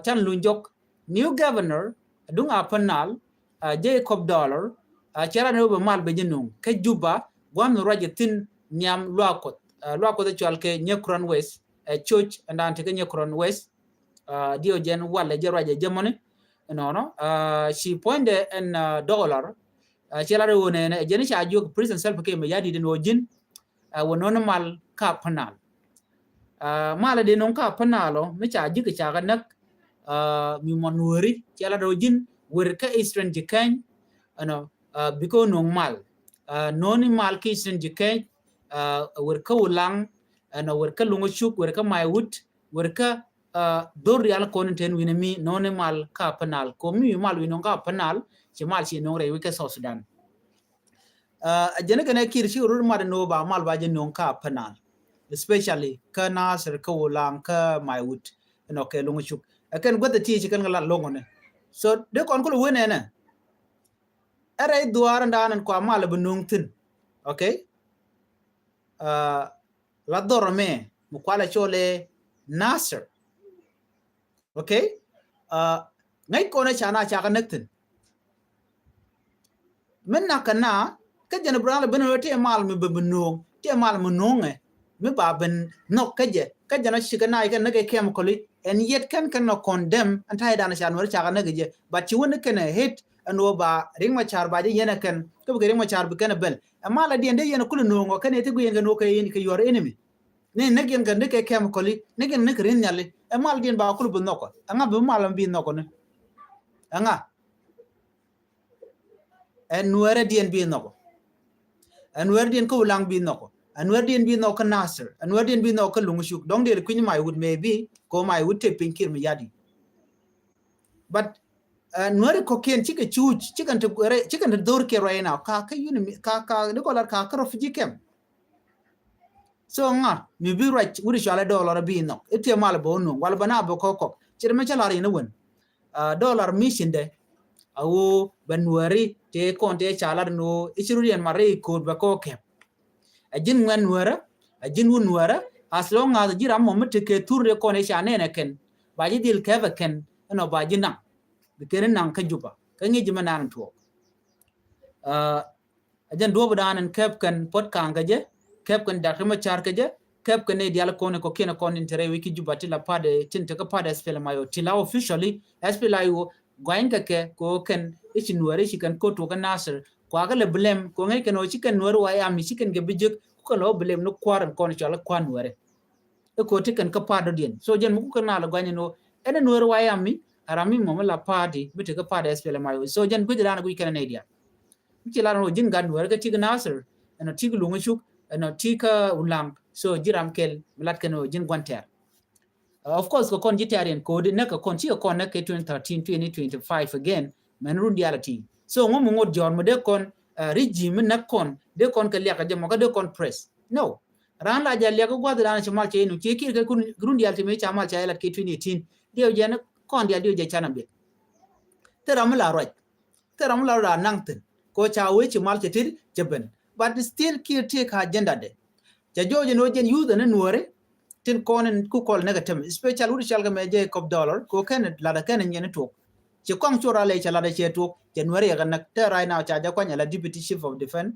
can luny jɔk new governor a duŋ a Upper Nile a Jacob Dollar. A cɛ ran wä bɛ mal bɛ ji̱ nuŋ kä Juba gua̱n mi ruac ɛ thi̱n nhiam luaak Kuɔth. Luaak Kuɔth ɛ cɔal kɛ Nyakuran West, ɛ church ɛn dan tekɛ Nyakuran West. Diɛw jɛn walɛ jɛ ruac ɛ jɛ mɔni. Ɛnɔnɔ ci puɔ̱nydɛ ɛn dollar. Ciɛ lat ɛ ɣöö nɛnɛ ɛ jɛn ca jiök President Salva Kiir Mayardit ɛn ɣöö ji̱n wä no̱n mal ka Upper Nile. Mal ɛ dee no̱ŋ ka Upper Nile ɔ mi ca ji̱k ca kɛ näk mi mɔ Nuääri ciɛ lat ɛ ɣöö ji̱n wer kä Eastern Jikany. Ɛnɔ bikɛ wä no̱ŋ mal no̱ni mal kä Eastern Jikany. Wer kä Ulaŋ, ɛnɔ wer kä Luŋä Cuk, wer kä Maiwut, wer kä dhor diaal kɔn in ten wi̱nɛ mi no̱ni mal ka Upper Nile. Ko mi mal wi̱i̱ no̱ŋ ka Upper Nile ci mal ci no̱ŋ rɛy wec kä South Sudan. Ɛ jɛn kɛn ɛ Kiir ci rut mat ni wä ba mal ba jɛ no̱ŋ ka Upper Nile, especially kä Nasir, kä Ulaŋ, kä Maiwut, ɛnɔ kɛ Luŋä Cuk. Ɛ kɛn guäth ɛ ti ci kɛn kɛ lat lo̱ŋ ɔni. So dee kɔn kulɛ wen ɛnɛ ɛ rɛy dhuaar ɛn daan ɛn kua mal ɛ bi no̱ŋ thi̱n. Okay. La dhɔr ɛmɛ mi kualɛ cɔl ɛ Nasir. Okay. Ŋäc kɔn ɛ ca na ca kɛ näk thi̱n. Mi nak kɛ na kä jɛn bi raan lɛ ben ɛ ti mal mi ben bi no̱o̱ŋ, ti mal mi no̱o̱ŋ ɛ mi ba ben nhɔk kä jɛ. Kä jɛn ɔ cikɛ na ikɛ näk ɛ chemical i̱ ɛn yet kɛn kɛn nɔ condemn ɛn ta̱yɛ dan ɛ ca Nuääri ca kɛ näk ɛ jɛ. But ci wä ni kɛn ɛ hate ɛn ɣöö ba Riek Machar ba jɛ yɛn ɛ kɛn kä bikɛ Riek Machar bi kɛn ɛ bɛl. Ɛ mal ɛ diɛn dee yɛn ɛ kul ɛ no̱o̱ŋ ɔ kɛn ɛ ti guic yɛn kɛ no̱o̱ŋ kɛ yɛn kɛ your enemy. Ni näk yɛn kɛn ni kɛ chemical i̱ näk yɛn ni kɛ ri̱n nhial i̱ ɛ mal diɛn ba kul bi nhɔk ɔ. Ɛ ŋa bi mal ɛ bi nhɔk ɔ ni? Ɛ ŋa? Ɛ Nuäärä diɛn bi nhɔk ɔ. Ɛ Nuäärä diɛn kä Ulaŋ bi nhɔk ɔ. Ɛ Nuäärä diɛn bi nhɔk kä Nasir. Ɛ Nuäärä diɛn bi nhɔk kä Luŋä Cuk. Dɔ̱ŋ diɛn kui̱ny Maiwut maybe ko Maiwut te piny Kiir Mayardit. But Nuäärä kɔ̱kiɛn cikɛ cuuc cikɛn ti dhor kiɛ right now ka kä uni ka ka ni kɔ lat ka kä refugee camp. So ŋa mi bi ruac wut i̱ cɔalɛ dollar bi nhɔk i̱ tiɛ mal bä wä nuɔ̱ŋ wal bä na bä kɔk kɔk. Ce̱t mɛ cä lar yɛn i̱ wen dollar mi cindɛ a ɣöö bɛ Nuääri tëë kɔn tëë ca lat ni ɣöö i̱ ci rut yɛn mat rɛy ko̱o̱t bɛ kɔk kɛp. A ji̱n ŋuɛn Nuäärä, a ji̱n wut Nuäärä, as long as ji̱ ram mɔ mi tekɛ thur dee kɔn i̱ ca nɛn ɛ kɛn ba ji̱ dhil kɛp ɛ kɛn. Ɛnɔ ba ji̱ naŋ bi kɛn i̱ naŋ kä Juba kä ŋi̱i̱c ji̱ mɛ naan in tuɔɔk. A jɛn duɔ̱ɔ̱p dan in kɛp kɛn Puɔt Kaŋ kɛ jɛ, kɛp kɛn Dak Riɛk Macar kɛ jɛ, kɛp kɛn nɛy diaal kɔn kɔ̱kiɛn kɔn in te rɛy wec ki Juba ti la party tin te kä party SPLM-IO ti la officially SPLM-IO guany kɛ kɛ kɛ ɣöö kɛn i̱ ci Nuäärä i̱ ci kɛn ko̱t tuɔk kä Nasir. Kua kɛ lɛ blame kɛ ɣöö ŋäc kɛn ɣöö ci kɛn Nuäärä wa yam i̱ ci kɛn kɛ bi jek ku kɛn lɛ wä blame ni kua̱r in kɔn cɔal i̱ kua̱r Nuäärä. I̱ ko̱t ti kɛn kä party dɔ̱diɛn. So jɛn mi ku kɛn na lɛ guany in ɣöö ɛn Nuäärä wa yam i̱ a ram mi mɔ mi la party mi te kä party SPLM-IO. So jɛn guic dan guic kɛn nɛy diaal. Mi ci lar ni ɣöö ji̱n gat Nuäärä kä ti kä Nasir ɛnɔ ti kä Luŋä Cuk ɛnɔ ti kä Ulaŋ. So ji̱ ram kɛl mi lat kɛn ɣöö ji̱n gua̱n tɛ̈r. Of course kɛ kɔn ji̱ tɛ̈r yɛn ko̱di näk kɛ kɔn cikɛ kɔn näk kɛ twenty thirteen, twenty twenty-five again. Mɛn run diaal a ti so ŋu mi ŋot jɔ̱ɔ̱r mi dee kɔn regime mi näk kɔn dee kɔn kɛ liak kɛ jɛ mɔ kä dee kɔn press. No. Raan la jɛ liak kɛ gua̱th raan ci mal cɛ inɔ ci Kiir kɛ run diaal ti mi ca mal cɛ lat kɛ twenty eighteen. Diɛw jɛ ni kɔn diaal diɛw jɛ canɛ biɛt. Thil ram mi la ruac. Thil ram mi la ruac naŋ thi̱n ko ca wee ci mal cɛ tit cɛ ben. But still Kiir ti ka agenda de. Cɛ jɔɔc ni wä jɛn youth ni Nuääri tin kɔn in ku kɔl nɛkɛ tem special wut cɔal kɛ mɛ Jacob Dollar ko kɛn ladɛ kɛn in yɛn tuɔk. Ci kɔŋ cor alɛ cɛ ladɛ cɛ tuɔk cɛ Nuääri yɛ kɛ näk te right now ca jɛ kuany ala deputy chief of defense,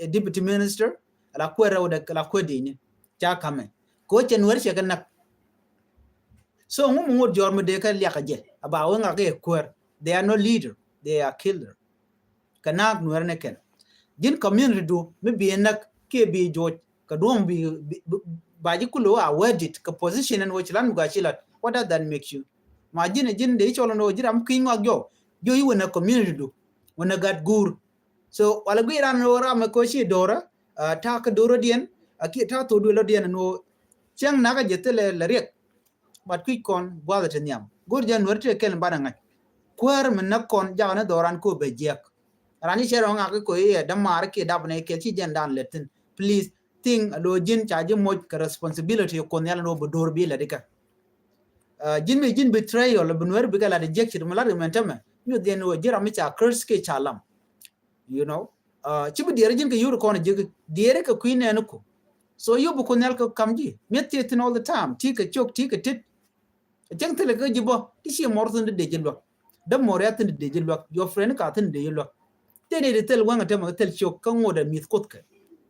deputy minister ala kuɛ rɛw dɛ ala kuɛ di̱i̱ni ca kamɛ. Ko cɛ Nuääri cɛ kɛ näk. So ŋu mi ŋot jɔr mi dee kä liak a jɛ aba wee ŋak kɛ kuäär. They are no leader, they are killer. Kɛ naak Nuäärä ni kɛn ji̱n community du mi bi näk kiɛ bi juɔc kɛ duɔ̱ŋ bi ba ji̱ kulu a wee dit kɛ position ɛn wee ci lat mi gɔaa ci lat. What does that make you? Ma ji̱n ji̱n dee cɔl ɛn wee ji̱ ram ki̱ny ŋɔak jɔw jɔw i̱ wee nɛ community du wee nɛ gat guur. So wala guiy ran ɛn wee ram ɛ koci do̱rä ta̱a̱ kä do̱rä diɛn a kiɛ ta̱a̱ thok duël lɔ diɛn ɛn wee cäŋ nakä jɛ thilɛ lɛ riɛk. But kui̱c kɔn gua̱th ti nhiam go̱r jɛ Nuäärä ti kɛl in banɛ ŋa̱c. Kuäär mi näk kɔn jakä ni dhɔran ko bɛ jiɛk. Ran ci cɛ rɔ ŋak ko iɛ dämaar kiɛ dap ni kɛ ci jɛn dan lɛt thin. Please think a lo ji̱n ca ji̱ moc kɛ responsibility ko nhial ni wä bi do̱r bi lɛt ikɛ. Ji̱n mi ji̱n betrayal bi Nuäärä bikɛ lat ejek ci mi lat kɛ mɛn tämɛ nyuth yɛn wä ji̱ ram mi ca curse kiɛ ca lam. You know, ci bi diɛɛri ji̱n kɛ yur kɔn ji̱ diɛɛri kɛ kui̱ nɛɛni ku. So yop bi ku nhial kɛ kam ji̱ mi̱eth ti thin all the time ti kɛ cok ti kɛ tit. Cäŋ thilɛ kä ji̱ bä ti ci mɔr thin di dee ji̱ luäk. Däp mɔr ya thin di dee ji̱ luäk, your friend ka thin di dee ji̱ luäk. Thin di thil wäŋ a tämɛ kɛ thil cok kä ŋot a mi̱th kuth kɛ.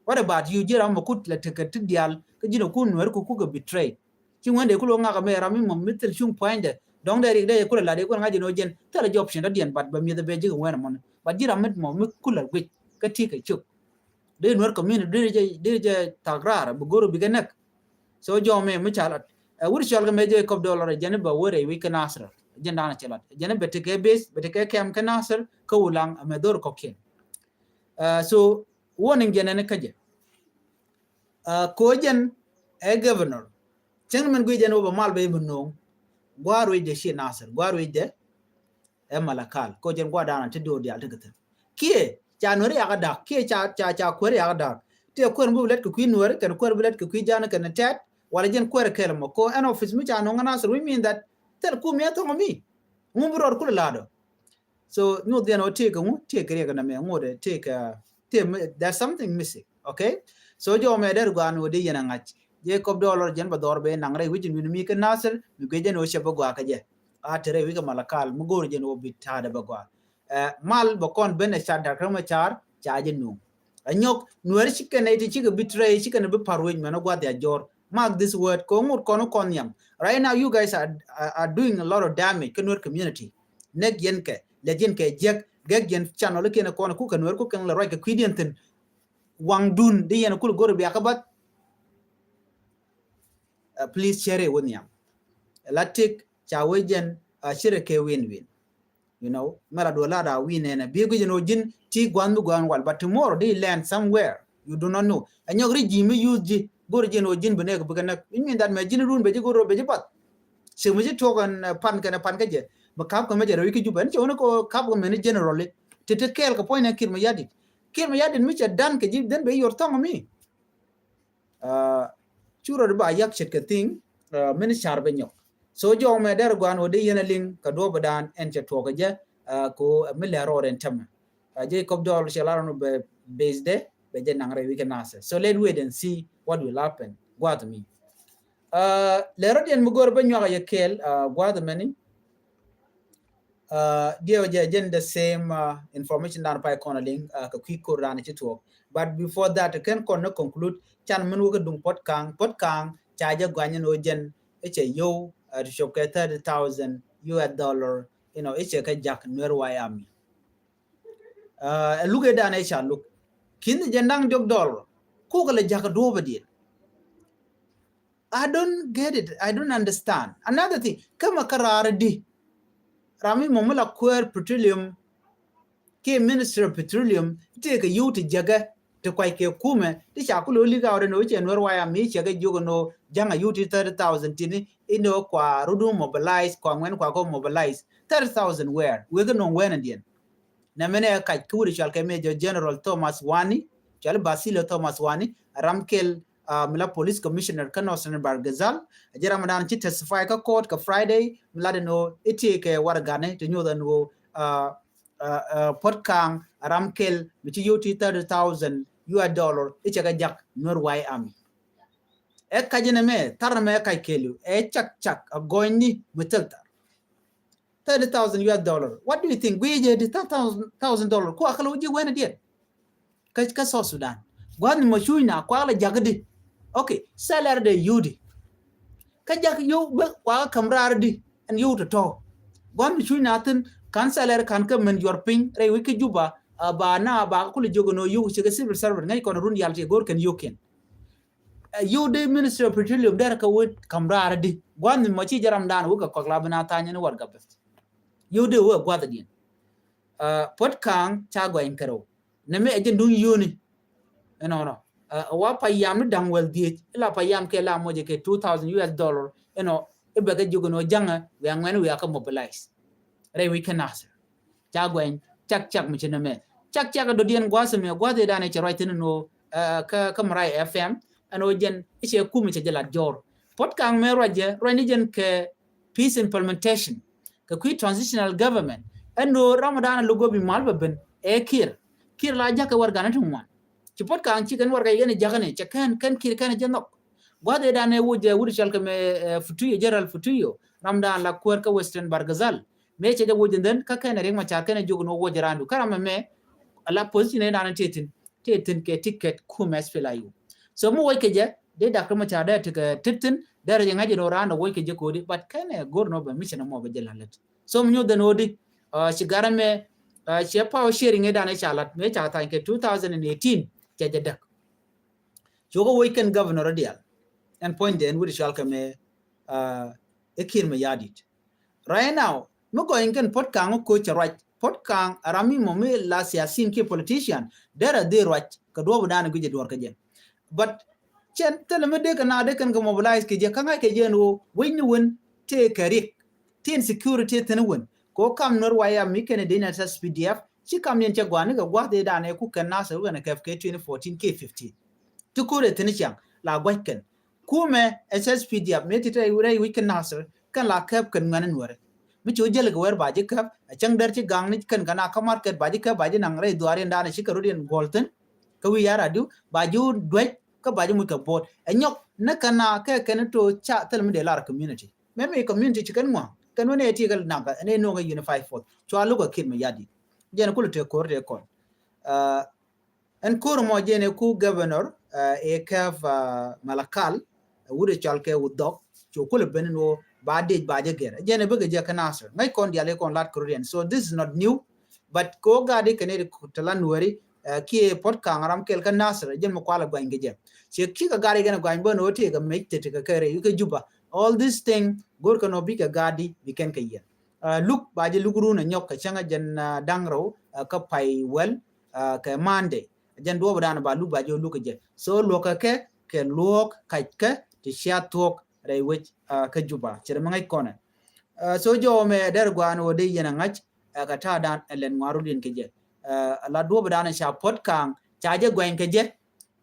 What about you? Ji̱ ram mɛ kut la tekɛ ti diaal kä ji̱n ɛ kun Nuɛr ku kukɛ betray. Ci ŋuɛn dee kulɛ ŋak ɛmɛ ram mi mɔ mi thil cuŋ pua̱nydɛ dɔ̱ŋ dee rik dee kulɛ la dee kulɛ ŋa̱c jɛ ni ɔ jɛn thilɛ jɛ option dɔ̱diɛn, but bɛ mi̱eth ɛ bɛ ji̱ kɛ ŋuɛn ɛmɔni. But ji̱ ram mi mɔ mi kulɛ guic kä ti kɛ cuk. Dee Nuɛr community dee jɛ dee jɛ thak raar bi go̱r bi kɛ näk. So jɔmɛ mi ca lat ɛ wut cɔl kɛ mɛ jɛ kɔp dollar jɛn bɛ wä rɛy wi̱c kɛ Nasir. Jɛn da̱a̱n cɛ lat jɛn bɛ tekɛ base bɛ tekɛ kɛm kɛ Nasir kä Ulaŋ ɛmɛ dhor kɔkiɛn. So warning jɛn ɛn kä jɛ. Ko jɛn ɛ governor cäŋ min guic jɛn wä bɛ mal bɛ i̱ bi no̱o̱ŋ. Gua̱a̱r wi̱c dɛ ci Nasir gua̱a̱r wi̱c dɛ ɛ Malakal ko jɛn gua̱a̱r da̱a̱n ti do̱o̱r diaal ti kɛ thi̱n. Kiɛ ca Nuɛri yakä da̱k kiɛ ca ca ca kuäär yakä da̱k. Ti ɛ kuäär mi bi lɛt kɛ kui̱ Nuɛri kɛn kuäär bi lɛt kɛ kui̱ Ja̱a̱ŋ kɛn tɛt wala jɛn kuäär kɛl mɔ ko ɛn office mi ca no̱o̱ŋ ɛ Nasir, which mean that thil kum yɛ thɔŋ mi ŋu bi rɔɔd kulɛ la̱a̱dɔ. So nyuth yɛn ɔ tëëk ŋu tëëk riɛk na mɛ ŋu de tëëk tëëk there's something missing. Okay. So jɔmɛ der guan ɔ de yɛn a ŋa̱c jɛ kɔp dɔɔlɔr jɛn bɛ dhɔr bɛ naŋ rɛy wi̱c in wi̱n mi kä Nasir mi guic jɛn ɔ cɛ bɛ gua kä jɛ. A te rɛy wi̱c kä Malakal mi go̱o̱r jɛn ɔ bi ta̱a̱dɛ bɛ gua. Mal bɛ kɔn ben ɛ car da̱k kä mɛ car ca jɛ nuŋ. Ɛ nyɔk Nuɛri ci kɛn ɛ ti cikɛ bi trɛy ci kɛn ɛ bi pa̱r wec mɛn ɔ gua̱th ya jɔr. Mark this word kɛ ŋut kɔn kɔn nhiam. Right now you guys are, are, are doing a lot of damage kä Nuer community. Nek yɛn kɛ lɛ jin kɛ jiɛk gɛk yɛn channel kiɛn kɔn ku kɛ Nuer ku kɛn lɛ ruac kɛ kui̱diɛn thin. Waŋ dun di yɛn kul go̱r bia kä bath. Please share it with nhiam. La tik ca wee jɛn a share kɛ win win. You know mɛ la duɔ la da win nɛnɛ bi guic ni wä ji̱n ti gua̱n mi gua̱n wal, but tomorrow they land somewhere you do not know. Ɛ nyɔk ri ji̱ mi use ji̱ go̱r ji̱n wä ji̱n bi nɛk bi kɛ nɛk. It mean that mɛ ji̱n run bɛ ji̱ go̱r bɛ ji̱ bath. Sek mi ji̱ tuɔk ɛn pan kɛn pan kä jɛ mi kap kɛ mɛ jɛ rɛ wi̱c ki Jubɛ ni cɛ wä ni ko kap kɛ mɛ ni generally. Ti ti kɛɛl kɛ puɔ̱ny nɛ Kiir Mayardit. Kiir Mayardit mi cɛ dan kɛ ji̱ then bɛ yor thɔŋ mi. Cu rɔ di ba yak ce̱tkɛ thi̱ŋ. Mini car bɛ nyɔk. So jɔw mɛ dɛr guan wä di yɛn a liŋ kɛ duɔp dan ɛn cɛ tuɔk kɛ jɛ. Ko mi lɛ rɔɔd ɛn tämɛ. Jɛ kɔp dɔl cɛ lar nɔ bɛ base dɛ bɛ jɛ naŋ rɛ wi̱c kɛ Nasir. So let wait and see what will happen. Guath mi lɛ rɔdiɛn mi gör bä nyuak a yɛ kɛɛl guath mɛni. Diɛw jɛ jɛn the same information dan pay kɔn a liŋ kɛ kui̱ kor dan ci tuɔk. But before that kɛn kɔn ni conclude can min wä kɛ duŋ Puɔt Kaŋ, Puɔt Kaŋ ca jɛ guany ni wä jɛn i̱ cɛ yow ti cop kɛ thirty thousand U S dollar, you know, i̱ cɛ kɛ jak Nuer White Army. Ɛ luk ɛ dan ɛ ca luk kin jɛ naŋ diɔk dollar kuk lɛ jak duɔp ɛ diɛn. I don't get it. I don't understand. Another thing, kä mɛ kä raar di ram mi mɔ mi la kuäär petroleum kiɛ Ministry of Petroleum tëëkɛ yio̱w ti jäkä ti kuac kɛ kumɛ ti ca kulɛ wä li̱k a wä rɛ ni wä cɛ Nuer White Army cɛ kɛ jiök ni wä ja̱ŋ a yio̱w ti thirty thousand tini inɔ kua rudun mobilize kua ŋuɛn kua kɔ mobilize thirty thousand where wek inɔ ŋuɛn in diɛn. Nɛ mɛnɛ kac kä wut cual kɛ Major General Thomas Wani, cual Basilio Thomas Wani, ram kɛl mi la police commissioner kä Northern Bahr el Ghazal. A jɛ ram dan ci testify kä court kä Friday mi la den wä iti kɛ waragani ti nyuth an wä Puɔt Kaŋ ram kɛl mi ci yoti thirty thousand U S dollar i̱ cɛ kɛ jak Nuer White Army. Ɛ kac in ɛmɛ thar ɛmɛ ɛ kac kɛl ɛ cak cak a gɔnyni mi thil thar. Thirty thousand U S dollar. What do you think? Gui jɛ di thirty thousand dollar. Kua kalo ji wen diet. Ka ka South Sudan. Guan ma chuy na kua la jagdi. Okay, salary de yudi. Ka jag yow be kua kam rar di. And yow to to. Guan ma chuy na thin kan salary kan ka men your pin. Rɛ wiki Juba. Ba na ba kuli jogo no yow chike civil servant ngai kon run yal ti gor kan yokin. Yio̱w dee Ministry of Petroleum derɛ kɛ wee kam raar di gua̱n mi mɔ ci jɛ ram daan wee kɛ kɔk la bi na tha̱a̱ny ni warɛga beth. Yio̱w dee wee gua̱th diɛn. Puɔt Kaŋ ca guany kɛ rɛw. Nɛ mi ɛ jɛ duŋ yio̱ni. Ɛnɔnɔ. Wa payam ni da̱ŋ wäl dhieec ila payam kɛ la mɔcɛ kɛ two thousand U S dollar. Ɛnɔ i̱ bɛ kɛ jiök ɛnɔ ja̱ŋɛ wiaa ŋuɛn wiaa kɛ mobilize. Rɛy wi̱c kɛ Nasir. Ca guɛny cak cak mi ci nɛmɛ cak cak dɔ̱diɛn gua̱th mi gua̱th idan i̱ cɛ ruac thin ni wä kä kä Marai F M. Ɛn wä jɛn i̱ cɛ kum i̱ cɛ jɛ lat jɔr. Puɔt Kaŋ mɛ ruac jɛ ruac ni jɛn kɛ peace implementation kɛ kui̱ transitional government. Ɛn wä Ramadan a lugɔ bi mal bɛ ben ɛ Kiir. Kiir la jakä warɛga ni ti ŋuan. Ci Puɔt Kaŋ ci kɛn warɛga yɛn i̱ jakä ni cɛ kɛn kɛn Kiir kɛn i̱ jɛ nhɔk. Gua̱th idan i̱ wä jɛ wut i̱ cɔl kɛ mɛ Futuyo, General Futuyo Ramadan la kuäär kä Western Bahr el Ghazal. Mëë cɛ jɛ woc and then kä kɛn ɛ Riek Machar kɛn ɛ jiök ni wä woc randu kä ram ɛmɛ. Ala position ɛ dan ɛ tëë thi̱n tëë thi̱n kɛ ticket kumɛ S P L A U. So mi woc kɛ jɛ dee Doctor Machar dee tekɛ tet thi̱n, dee rɛ jɛ ŋa̱c jɛ nɔ raan ɛ woc kɛ jɛ ko̱di, but kɛn ɛ go̱r nɔ bɛ mission mɔ bɛ jɛ la̱t lät. So mi nyuth ɛn ɣöö di ci garɛ mɛ, ci power sharing ëë dan ɛ ca la̱t mëë ca tha̱a̱ny kɛ two thousand and eighteen cɛ jɛ däk. Cukɛ woc kɛn governor diaal. Ɛn puɔ̱nydɛ ɛn wut cɔal kɛ mɛ ɛ Kiir Mayardit. Right now mi gɔny kɛn Puot Kaŋ ɔ koc cɛ ruac. Puot Kaŋ ɛ ram mi mɔ mi la siasin kiɛ politician, derɛ dhil ruac kɛ duɔ̱ɔ̱p dan guic ɛ duɔ̱ɔ̱r kɛ jɛ. But cɛn thilɛ mi dee kɛ na dee kɛn kɛ mobilize kɛ jɛ kä ŋa̱c kɛ jɛ ɛn ɣöö wec ni wen tëë kɛ riɛk, tin security thi̱n wen. Kɛ ɣöö kam Nuɛr waya mi kɛn ɛ dee ni S S P D F ci kam niɛn cɛ gua̱a̱ni kɛ gua̱th ëë dan ɛ ku kɛn Nasir wukɛn ɛ kɛp kɛ twenty fourteen kiɛ fifteen. Ti ko̱r ɛ thi̱n ciaŋ la gua̱c kɛn. Kumɛ S S P D F mëë ti te rɛy wi̱c kɛn Nasir kɛn la kɛp kɛn ŋuɛ̈ni Nuɛri. Mi ci wä jäl kɛ wɛr ba ji̱ kɛp ɛ cäŋ dɛr ci gaŋni kɛn kɛn a kä market ba ji̱ kɛp ba ji̱ naŋ rɛy dhuaar in dan ɛ ci kɛ rot in guɔ̱l thi̱n. Kä wi̱i̱ yar adiu ba ji̱ wä duec kä ba ji̱ muc kɛ bo̱o̱t ɛ nyɔk ni kɛn a kɛ kɛn to ca thil mi dee lar community. Mɛmi community ci kɛn ŋua̱a̱ŋ kɛn wä ni ɛ ti kɛ naŋ kɛ ni nuɔ̱ŋ ɛ unified force cua luk ɛ Kiir Mayardit. Jɛn kulɛ tëë ko̱r tëë kɔn. Ɛn ko̱r mɔ jɛn ɛ ku governor ɛ kɛp Malakal ɛ wut ɛ cɔal kɛ wut dhɔk. Cu kulɛ ben ni wä ba dec ba jɛ gɛr jɛn ɛ bikɛ jɛ kä Nasir ŋäc kɔn dial ɛ kɔn lat Korean. So this is not new. But kɛ wä gat i̱ kɛn i̱ tɛ la Nuɛri kiɛ Puot Kaŋ ram kɛl kä Nasir jɛn mi kualɛ guany kɛ jɛ. Ciɛ ki̱ kɛ gat i̱ kɛn guany bä ni wä tëë kɛ mec tëë kɛ kɛ rɛy kɛ Juba. All this thing go̱r kɛ nɔ bikɛ gat i̱ bi kɛn kɛ yɛn. Luk ba jɛ luk run ɛ nyɔk kɛ cäŋ ɛ jɛn da̱ŋ rɛw kä pay wäl kɛ Monday. Jɛn duɔ̱ɔ̱p dan ba luk ba jɛ luk kɛ jɛ. So luɔ̱k kɛ kɛ kɛ luɔ̱k kac kɛ ti cia thuɔ̱k rɛy wec kä Juba. Cɛ rɛ mi ŋäc kɔnɛ. So jɔwä mɛ dɛr gua̱a̱n wä dee yɛn ɛ ŋa̱c ɛ kɛ ta̱a̱ dan ɛ lɛn ŋuan rut yɛn kɛ jɛ. Ɛ la duɔ̱ɔ̱p dan ɛ ca Puot Kaŋ ca jɛ guany kɛ jɛ.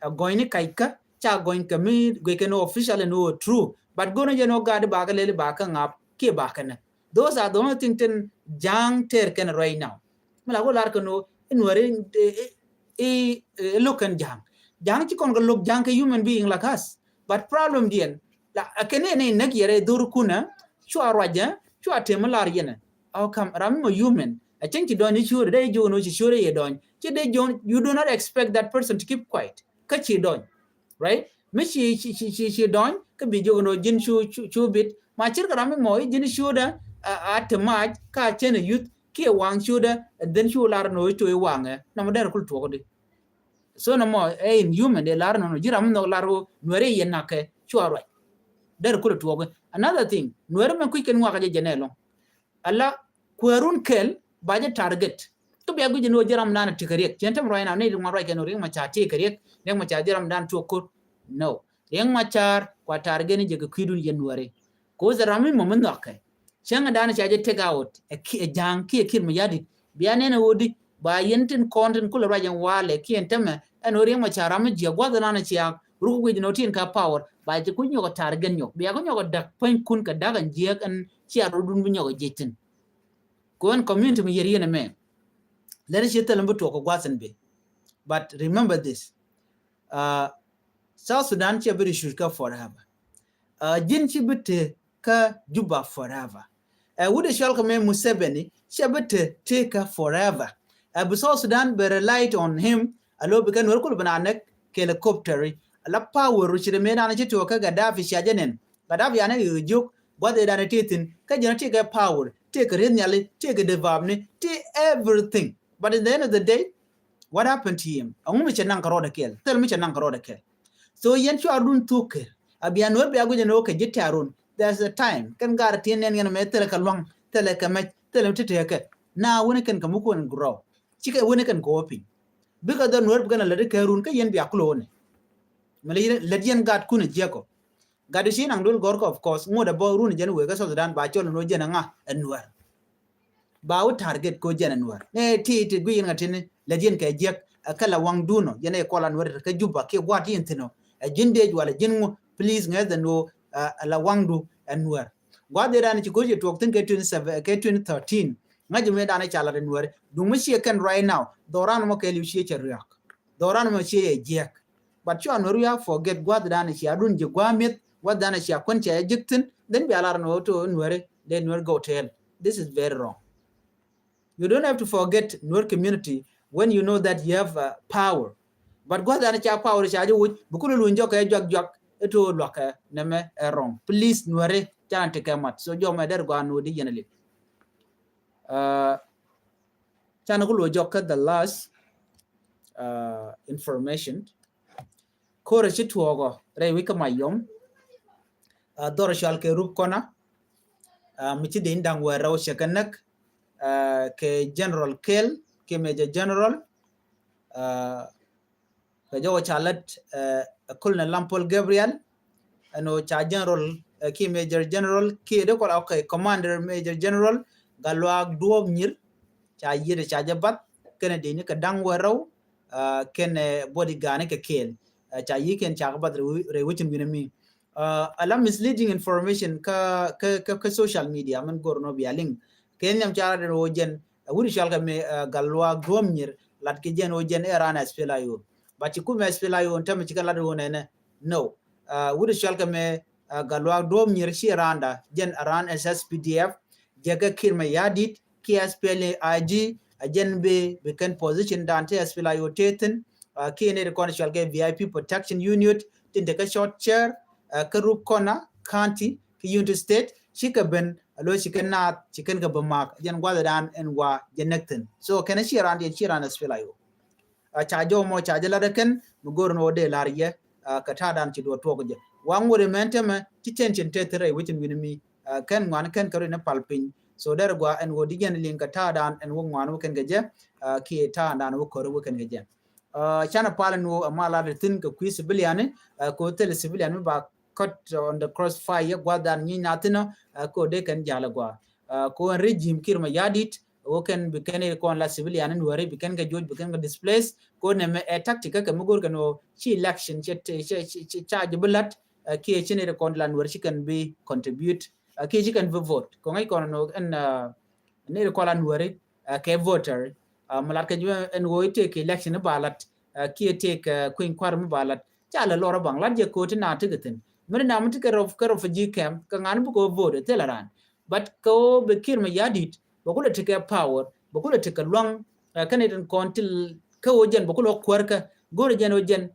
Ɛ gɔny ni kac kä ca gɔny kɛ mi guic kɛ ni official ni wä true. But go̱n jɛ ni wä gat i̱ ba kɛ lɛl i̱ ba kɛ ŋa̱p kiɛ ba kɛ nɛ. Those are the only thing tin ja̱a̱ŋ tɛr kɛn right now. Mi la ku lar kɛ ni wä in wä ri i lo̱k kɛn ja̱a̱ŋ. Ja̱a̱ŋ ci kɔn kɛ lo̱k ja̱a̱ŋ kɛ human being like us. But problem diɛn la a kɛn ni ni näk yɛrɛ dhor kunɛ cua ruacɛ cua tem mi lar yɛnɛ. How come ram mi mɔ human a cieŋ ci dɔny ni ciööri dee ji̱ wun wä ci ciööri yɛ dɔny ci dee ji̱ wun. You do not expect that person to keep quiet. Kä ci dɔny, right? Mi ci ci ci ci dɔny kä bi jiök ni ji̱n cu cu bit ma cir kɛ ram mi mɔ i̱ ji̱n ciöödä a te mac ka cɛn a yuth kiɛ waŋ ciöödä. And then cu lar ni wä i̱ cu i̱ waŋɛ na mɔ dɛr kul tuɔk di. So na mɔ ɛ in human dee lar ni wä ji̱ ram mi nhɔk lar wä Nuɛri yɛ nakɛ cua ruac. Dɛr kul tuɔk. Another thing Nuɛri mɛ kui̱ kɛn ŋuak jɛ jɛ nɛ lɔŋ. Ala kuɛɛrun kɛl ba jɛ target. Kä bia guic ni wä ji̱ ram nan a ti kɛ riɛk cien tem ruac na ni ri ŋuan ruac kɛn wä Riek Machar ti kɛ riɛk Riek Machar ji̱ ram nan tuɔk ko̱r. No. Riek Machar kua target ni jɛ kɛ kui̱dun yɛ Nuɛri. Ko̱ sɛ ram mi mɔ mi nhɔkɛ cäŋ dan ca jɛ take out ɛ ja̱a̱ŋ kiɛ Kiir Mayardit. Bia nɛn ɛ wä di ba yɛn tin kɔn tin kulɛ ruac ɛn walɛ kiɛ ɛn tämɛ ɛn wä Riek Machar ram mi jiɛ gua̱th nan a cia ruk guic ni wä tin ka power ba jɛ kui̱ nyɔk ɛ target nyɔk bia ku nyɔk ɛ da̱k puɔ̱ny kun kɛ da̱k ɛn jiɛk ɛn cia rudun bi nyɔk ɛ jiec thi̱n. Kɛ ɣän community mi yɛr yɛn ɛmɛ. Lɛr ci thil mi bi tuɔk kɛ gua̱th in bi. But remember this. South Sudan ci bi refuge kä forever. Ji̱n ci bi te kä Juba forever. Ɛ wut ɛ cɔl kɛ mɛ Museveni ci bi te te kä forever. Ɛ bi South Sudan bi relied on him. A lo bi kɛ Nuɛr kul bi na näk kɛ helicopter. A la power ru ci ri mɛ dan ci tuɔk kä Gaddafi ci a jɛ nɛn. Gaddafi a näk yɛ jiök gua̱th ɛ dan ti thi̱n kä jɛn ti kɛ power ti kɛ rieth nhiali ti kɛ devapni ti everything. But in the end of the day, what happened to him? Ɛŋu mi cɛ naŋ kɛ rɔɔdɛ kɛl? Thil mi cɛ naŋ kɛ rɔɔdɛ kɛl. So yɛn cua run thuk kɛ a bia Nuɛr bia guic ɛn ɣöö kɛ ji̱ tɛ̈r run. There's a time kɛn gar ti nɛn yɛn mɛ thilɛ kɛ luaŋ thilɛ kɛ mɛc thilɛ mi ti tekɛ. Na wuni kɛn kɛ muk wuni grow. Cikɛ wuni kɛn kɛ wä piny. Bikɛ dhɔ Nuɛr bikɛn a lät kɛ run kä yɛn bia kulɛ wuni. Mɛ lät yɛn gat kun a jiɛkɔ. Gat ci naŋ duel gɔrkɔ of course ŋot a bɔ run jɛn wek kä South Sudan ba cɔl ni wä jɛn a ŋa ɛ Nuɛr. Ba wä target ko jɛn ɛ Nuɛr. Nɛ ti ti gui yɛn ŋa tini lɛ jɛn kɛ jiɛk ɛ kɛ la waŋ dunɔ jɛn ɛ kɔla Nuɛr kä Juba kiɛ guat yɛn thinɔ. Ɛ ji̱n dec wala ji̱n ŋu please ŋɛ dhɛ nuɔ ɛ la waŋ du ɛ Nuɛr. Guat dhɛ ran ci koci tuɔk thin kɛ twenty seven kɛ twenty thirteen. Ŋa̱c mi dan ɛ ca la ri Nuɛr. Duŋ mi ciɛ kɛn right now. Dhɔran mɔ kɛ liw ciɛ cɛ riak. Dhɔran mɔ ciɛ yɛ jiɛk. But cua Nuɛr wi̱i̱ a forget gua̱th dan cia dun ji̱ gua̱a̱ mi̱eth gua̱th dan cia kuän cia jɛ ji̱k thi̱n. Then bia lar ni wä to Nuɛri dee Nuɛr go tell. This is very wrong. You don't have to forget Nuer community when you know that you have uh, power. But gua̱th dan ca power ca jɛ wuc bi kulɛ luny jɔkɛ juak juak. Ito luakɛ nɛmɛ ɛ wrong. Please Nuɛri canɛ tekɛ mat. So jɔmɛ dɛr gɔaa nɔ di yɛn a lip. Canɛ ku luɔ jɔk kä the last information. Ko̱rɛ ci tuɔɔkɔ rɛy wi̱c kä Mayom. Dhɔr cual kɛ Rup Kɔna. Mi ci deny da̱ŋ wɛɛr rɛw cɛ kɛ näk kɛ General Kel kiɛ Major General. Kɛ jɔwä ca lät Colonel Lampol Gabriel. Ɛn ɣöö ca General kiɛ Major General kiɛ dee kɔl, okay, Commander Major General Gatluak Duɔp Nyir. Ca yiet ca jɛ bath kɛnɛ deni kɛ da̱ŋ wɛɛr rɛw kɛnɛ bodyguard ni kɛ Kel. Ca yiet kɛn ca kɛ bath rɛy wecin wi̱nɛ mi. Ala misleading information kä, kä, kä, kä social media min gor nɔ bia liŋ. Kɛ nhiam ca rat den wä jɛn wut cual kɛ mi Gatluak Duɔp Nyir lat kɛ jɛn wä jɛn ɛ ran SPLA-IO. But ci kumɛ SPLA-IO tämɛ ci kɛ lat wä nɛnɛ. No. Wut cual kɛ mi Gatluak Duɔp Nyir ci randa jɛn ran S S P D F. Jɛ kɛ Kiir Mayardit kiɛ SPLA-IG a jɛn bi, bi kɛn position dan ti SPLA-IO tethin. Kiɛ ni ri kɔn cual kɛ V I P protection unit tin te kä short chair kä Rup Kɔna County kä Unity State. Ci kɛ ben a lo ci kɛn naath ci kɛn kɛ bä mak jɛn guath dan ɛn wa jɛ näk thin. So kɛn ci ran diɛn ci ran SPLA-IO. Ca jɔw mɔ ca jɛ lat ɛ kɛn mi go̱r ni wä dee lar yɛ kɛ ta̱a̱ dan ci duɔ tuɔk jɛ. Wa ŋuɔt ɛmɛn tämɛ ci tension te thirɛ wecin wi̱ni mi kɛn ŋuan kɛn kɛ ri ni pal piny. So dɛr gua ɛn wä di jɛn liŋ kɛ ta̱a̱ dan ɛn wä ŋuan wä kɛn kɛ jɛ kiɛ ta̱a̱ dan wä kɔr wä kɛn kɛ jɛ. Canɛ pal ɛn wä ɛma lat ɛ thin kɛ kui̱ civilian ni kɛ wä thil civilian mi ba cut on the crossfire guath dan nyi na thin ɔ kɛ wä dee kɛn jal ɛ gua. Kɛ wä ɛn regime Kiir Mayardit wä kɛn bi kɛn ɛ kɔn la civilian ni wä ri bi kɛn kɛ juɔc bi kɛn kɛ displace kɛ wä nɛmɛ ɛ tactic kä kɛ mi go̱r kɛn wä ci election cɛ, cɛ, cɛ, cɛ, ca jɛ bi lat kiɛ ci ni ri kɔn la nuɛr ci kɛn bi contribute kiɛ ci kɛn bi vote kɛ ŋäc kɔn nɔ ɛn ni ri kɔn la nuɛri kɛ voter. Mi lat kɛ jɛ ɛn wä itek election ni ba lat kiɛ tek kui̱ny kuar mi ba lat ca lɛ lɔr baŋ lat jɛ ko̱ti na ti kɛ thin mi ri na mi ti kɛ rɔ, kɛ refugee camp kɛ ŋa̱n bi kɛ vote thil ran. But kɛ wä bɛ Kiir Mayardit bɛ kulɛ ti kɛ power bɛ kulɛ ti kɛ luaŋ kɛn itin kɔn ti kä wä jɛn bɛ kulɛ kuäär kä go̱r jɛn wä jɛn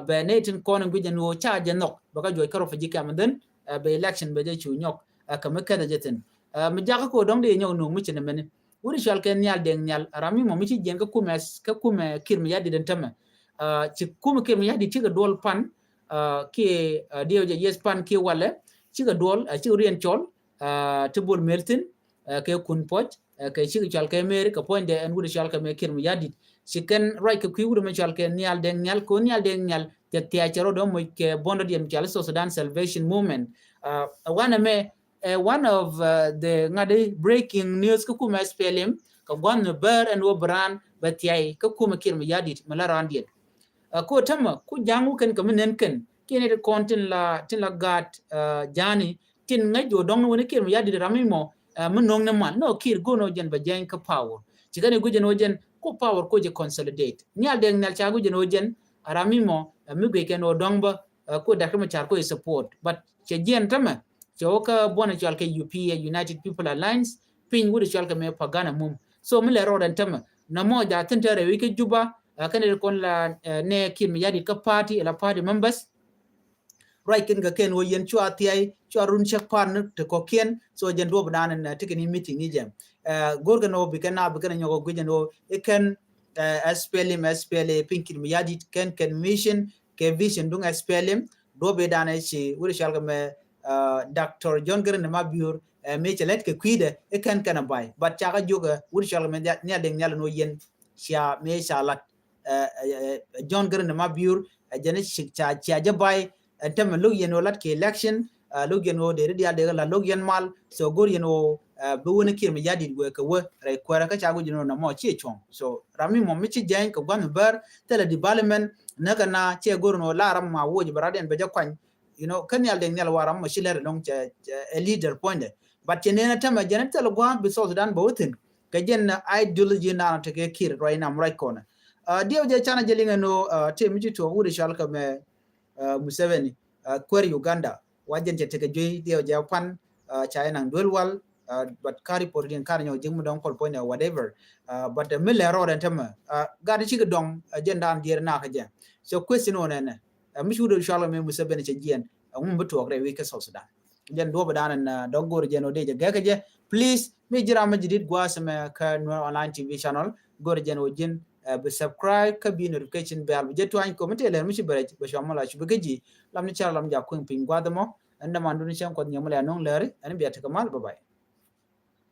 bɛ ni itin kɔn in guic jɛn wä ca jɛ nhɔk bɛ kä juɔc kä refugee camp and then bɛ election bɛ jɛ cu nyɔk kɛ mi kɛthɛ jɛ thin. Mi jakä kɛ wä dɔŋ di nyɔk nuŋ mi ci ni mɛni wut cual kɛ Nhial Deng Nhial ram mi mɔ mi ci jiɛn kä kumɛ, kä kumɛ Kiir Mayardit in tämɛ. Ci kumɛ Kiir Mayardit cikɛ duɔl pan kiɛ diɛw jɛ yes pan kiɛ walɛ cikɛ duɔl cikɛ rien cɔl ti bol mel thin kɛ kun puɔc kɛ cikɛ cual kɛ meri kɛ puɔnydɛ ɛn wut cual kɛ mɛ Kiir Mayardit. Ci kɛn ruac kɛ kui̱ wut mɛ cual kɛ Nhial Deng Nhial kɛ wä Nhial Deng Nhial cɛ thiac cɛ rɔ dɔ̱ moc kɛ bɔndɔ diɛn cual South Sudan Salvation Movement. Wanɛ mɛ ɛ one of the ŋa̱t breaking news kä kumɛ S P L M kɛ gua̱n ni bär ɛn wä bran bɛ thiay kä kumɛ Kiir Mayardit mi la ran diɛn. Ko tämɛ ku ja̱ŋ wä kɛn kɛ mi nen kɛn kiɛ ni ti kɔn tin la, tin la gaat ja̱ni tin ŋäc jɔ dɔŋ ni wä ni Kiir Mayardit ram mi mɔ mi no̱ŋ ni man nɔ Kiir go̱n wä jɛn bɛ jɛny kä power. Ci kɛn i guic jɛn wä jɛn ku power ko jɛ consolidate Nhial Deng Nhial ca guic jɛn wä jɛn ram mi mɔ mi guic kɛn wä dɔŋ bä ko Doctor Machar ko i support but cɛ jiɛn tämɛ. Cɛ wä kä buɔnɛ cual kɛ U P A, United People Alliance, piny wut cual kɛ mɛ Pagana Mum. So mi lɛ rɔɔdɛn tämɛ na mɔ ja thin tɛrɛ wi̱i̱ kä Juba kɛn ri kɔn la nɛ Kiir Mayardit kä party la party members. Ruac kɛn kɛ kɛn wä yɛn cua thiay cua run cɛk pan ni ti kɔkiɛn. So jɛn duɔp dan ni ti kɛn i meeting i jɛn go̱r kɛn wä bi kɛn na bi kɛn nyɔk wä guic jɛn wä i kɛn S P L M, S P L A piny Kiir Mayardit kɛn kɛn mission kɛ vision duŋ S P L M. Duɔp i dan ci wut cual kɛ mɛ Doctor John Garang de Mabior mi cɛ lɛt kɛ kui̱dɛ i kɛn kɛn a bay but cakɛ jiök wut cual kɛ mɛ Nhial Deng Nhial ni wä yɛn cia mi ca lat John Garang de Mabior jɛn ca cia jɛ bay. Ɛn tämɛ lo̱k yɛn wä lat kɛ election lo̱k yɛn wä deri dial deri la lo̱k yɛn mal. So go̱r yɛn wä bi wä ni Kiir Mayardit wee kɛ wä rɛy kuɛrɛ kä ca go̱r yɛn wä na mɔ ci cuɔ̱ŋ. So ram mi mɔ mi ci jɛny kɛ gua̱n mi bär thilɛ development. Näkä na cɛ go̱r ni wä la ram ma woc bɛ rat yɛn bɛ jɛ kuany. You know kä Nhial Deng Nhial wa ram mɔ ci lɛr lɔŋ cɛ ɛ leader puɔ̱nydɛ. But cɛ nɛn a tämɛ jɛn thilɛ gua̱n bi South Sudan bɛ wä thin kɛ jɛn ideology na tekɛ Kiir ruac nam ruac kɔnɛ. Diɛw jɛ canɛ jɛ liŋɛ ni wä tëë mi ci tuɔɔk wut cual kɛ mɛ Museveni kuäär Uganda wa jɛn cɛ tekɛ juey diɛw jɛ pan ca jɛ naŋ duel wal. But kari por din kari nyɔ jik mi dɔŋ kɔl point whatever. But mi lɛ rɔɔd ɛn tämɛ gat cikɛ dɔŋ jɛn dan dier na kä jɛ. So question on ɛn mi cu dol cual mi Museveni cɛ jiɛn ŋum bi tuɔk rɛ wi̱i̱ kä South Sudan. Jɛn duɔp dan ɛn dɔk gor jɛn o dee jɛ gɛk jɛ. Please mi jiram mi jidit guas mɛ kä Nuer Online T V channel gor jɛn o jin bi subscribe kä bi notification bell bi jɛ tuany kɔ mi tëë lɛr mi ci bɛ rɛc bɛ cuam mi la cu bi kä ji̱. Lam ni cɛr lam jak kueŋ piny guath mɔ. Ɛn däman duni cɛn kuɔth nyɛ mi lɛ no̱ŋ lɛri ɛn bia tekɛ mal. Bye bye.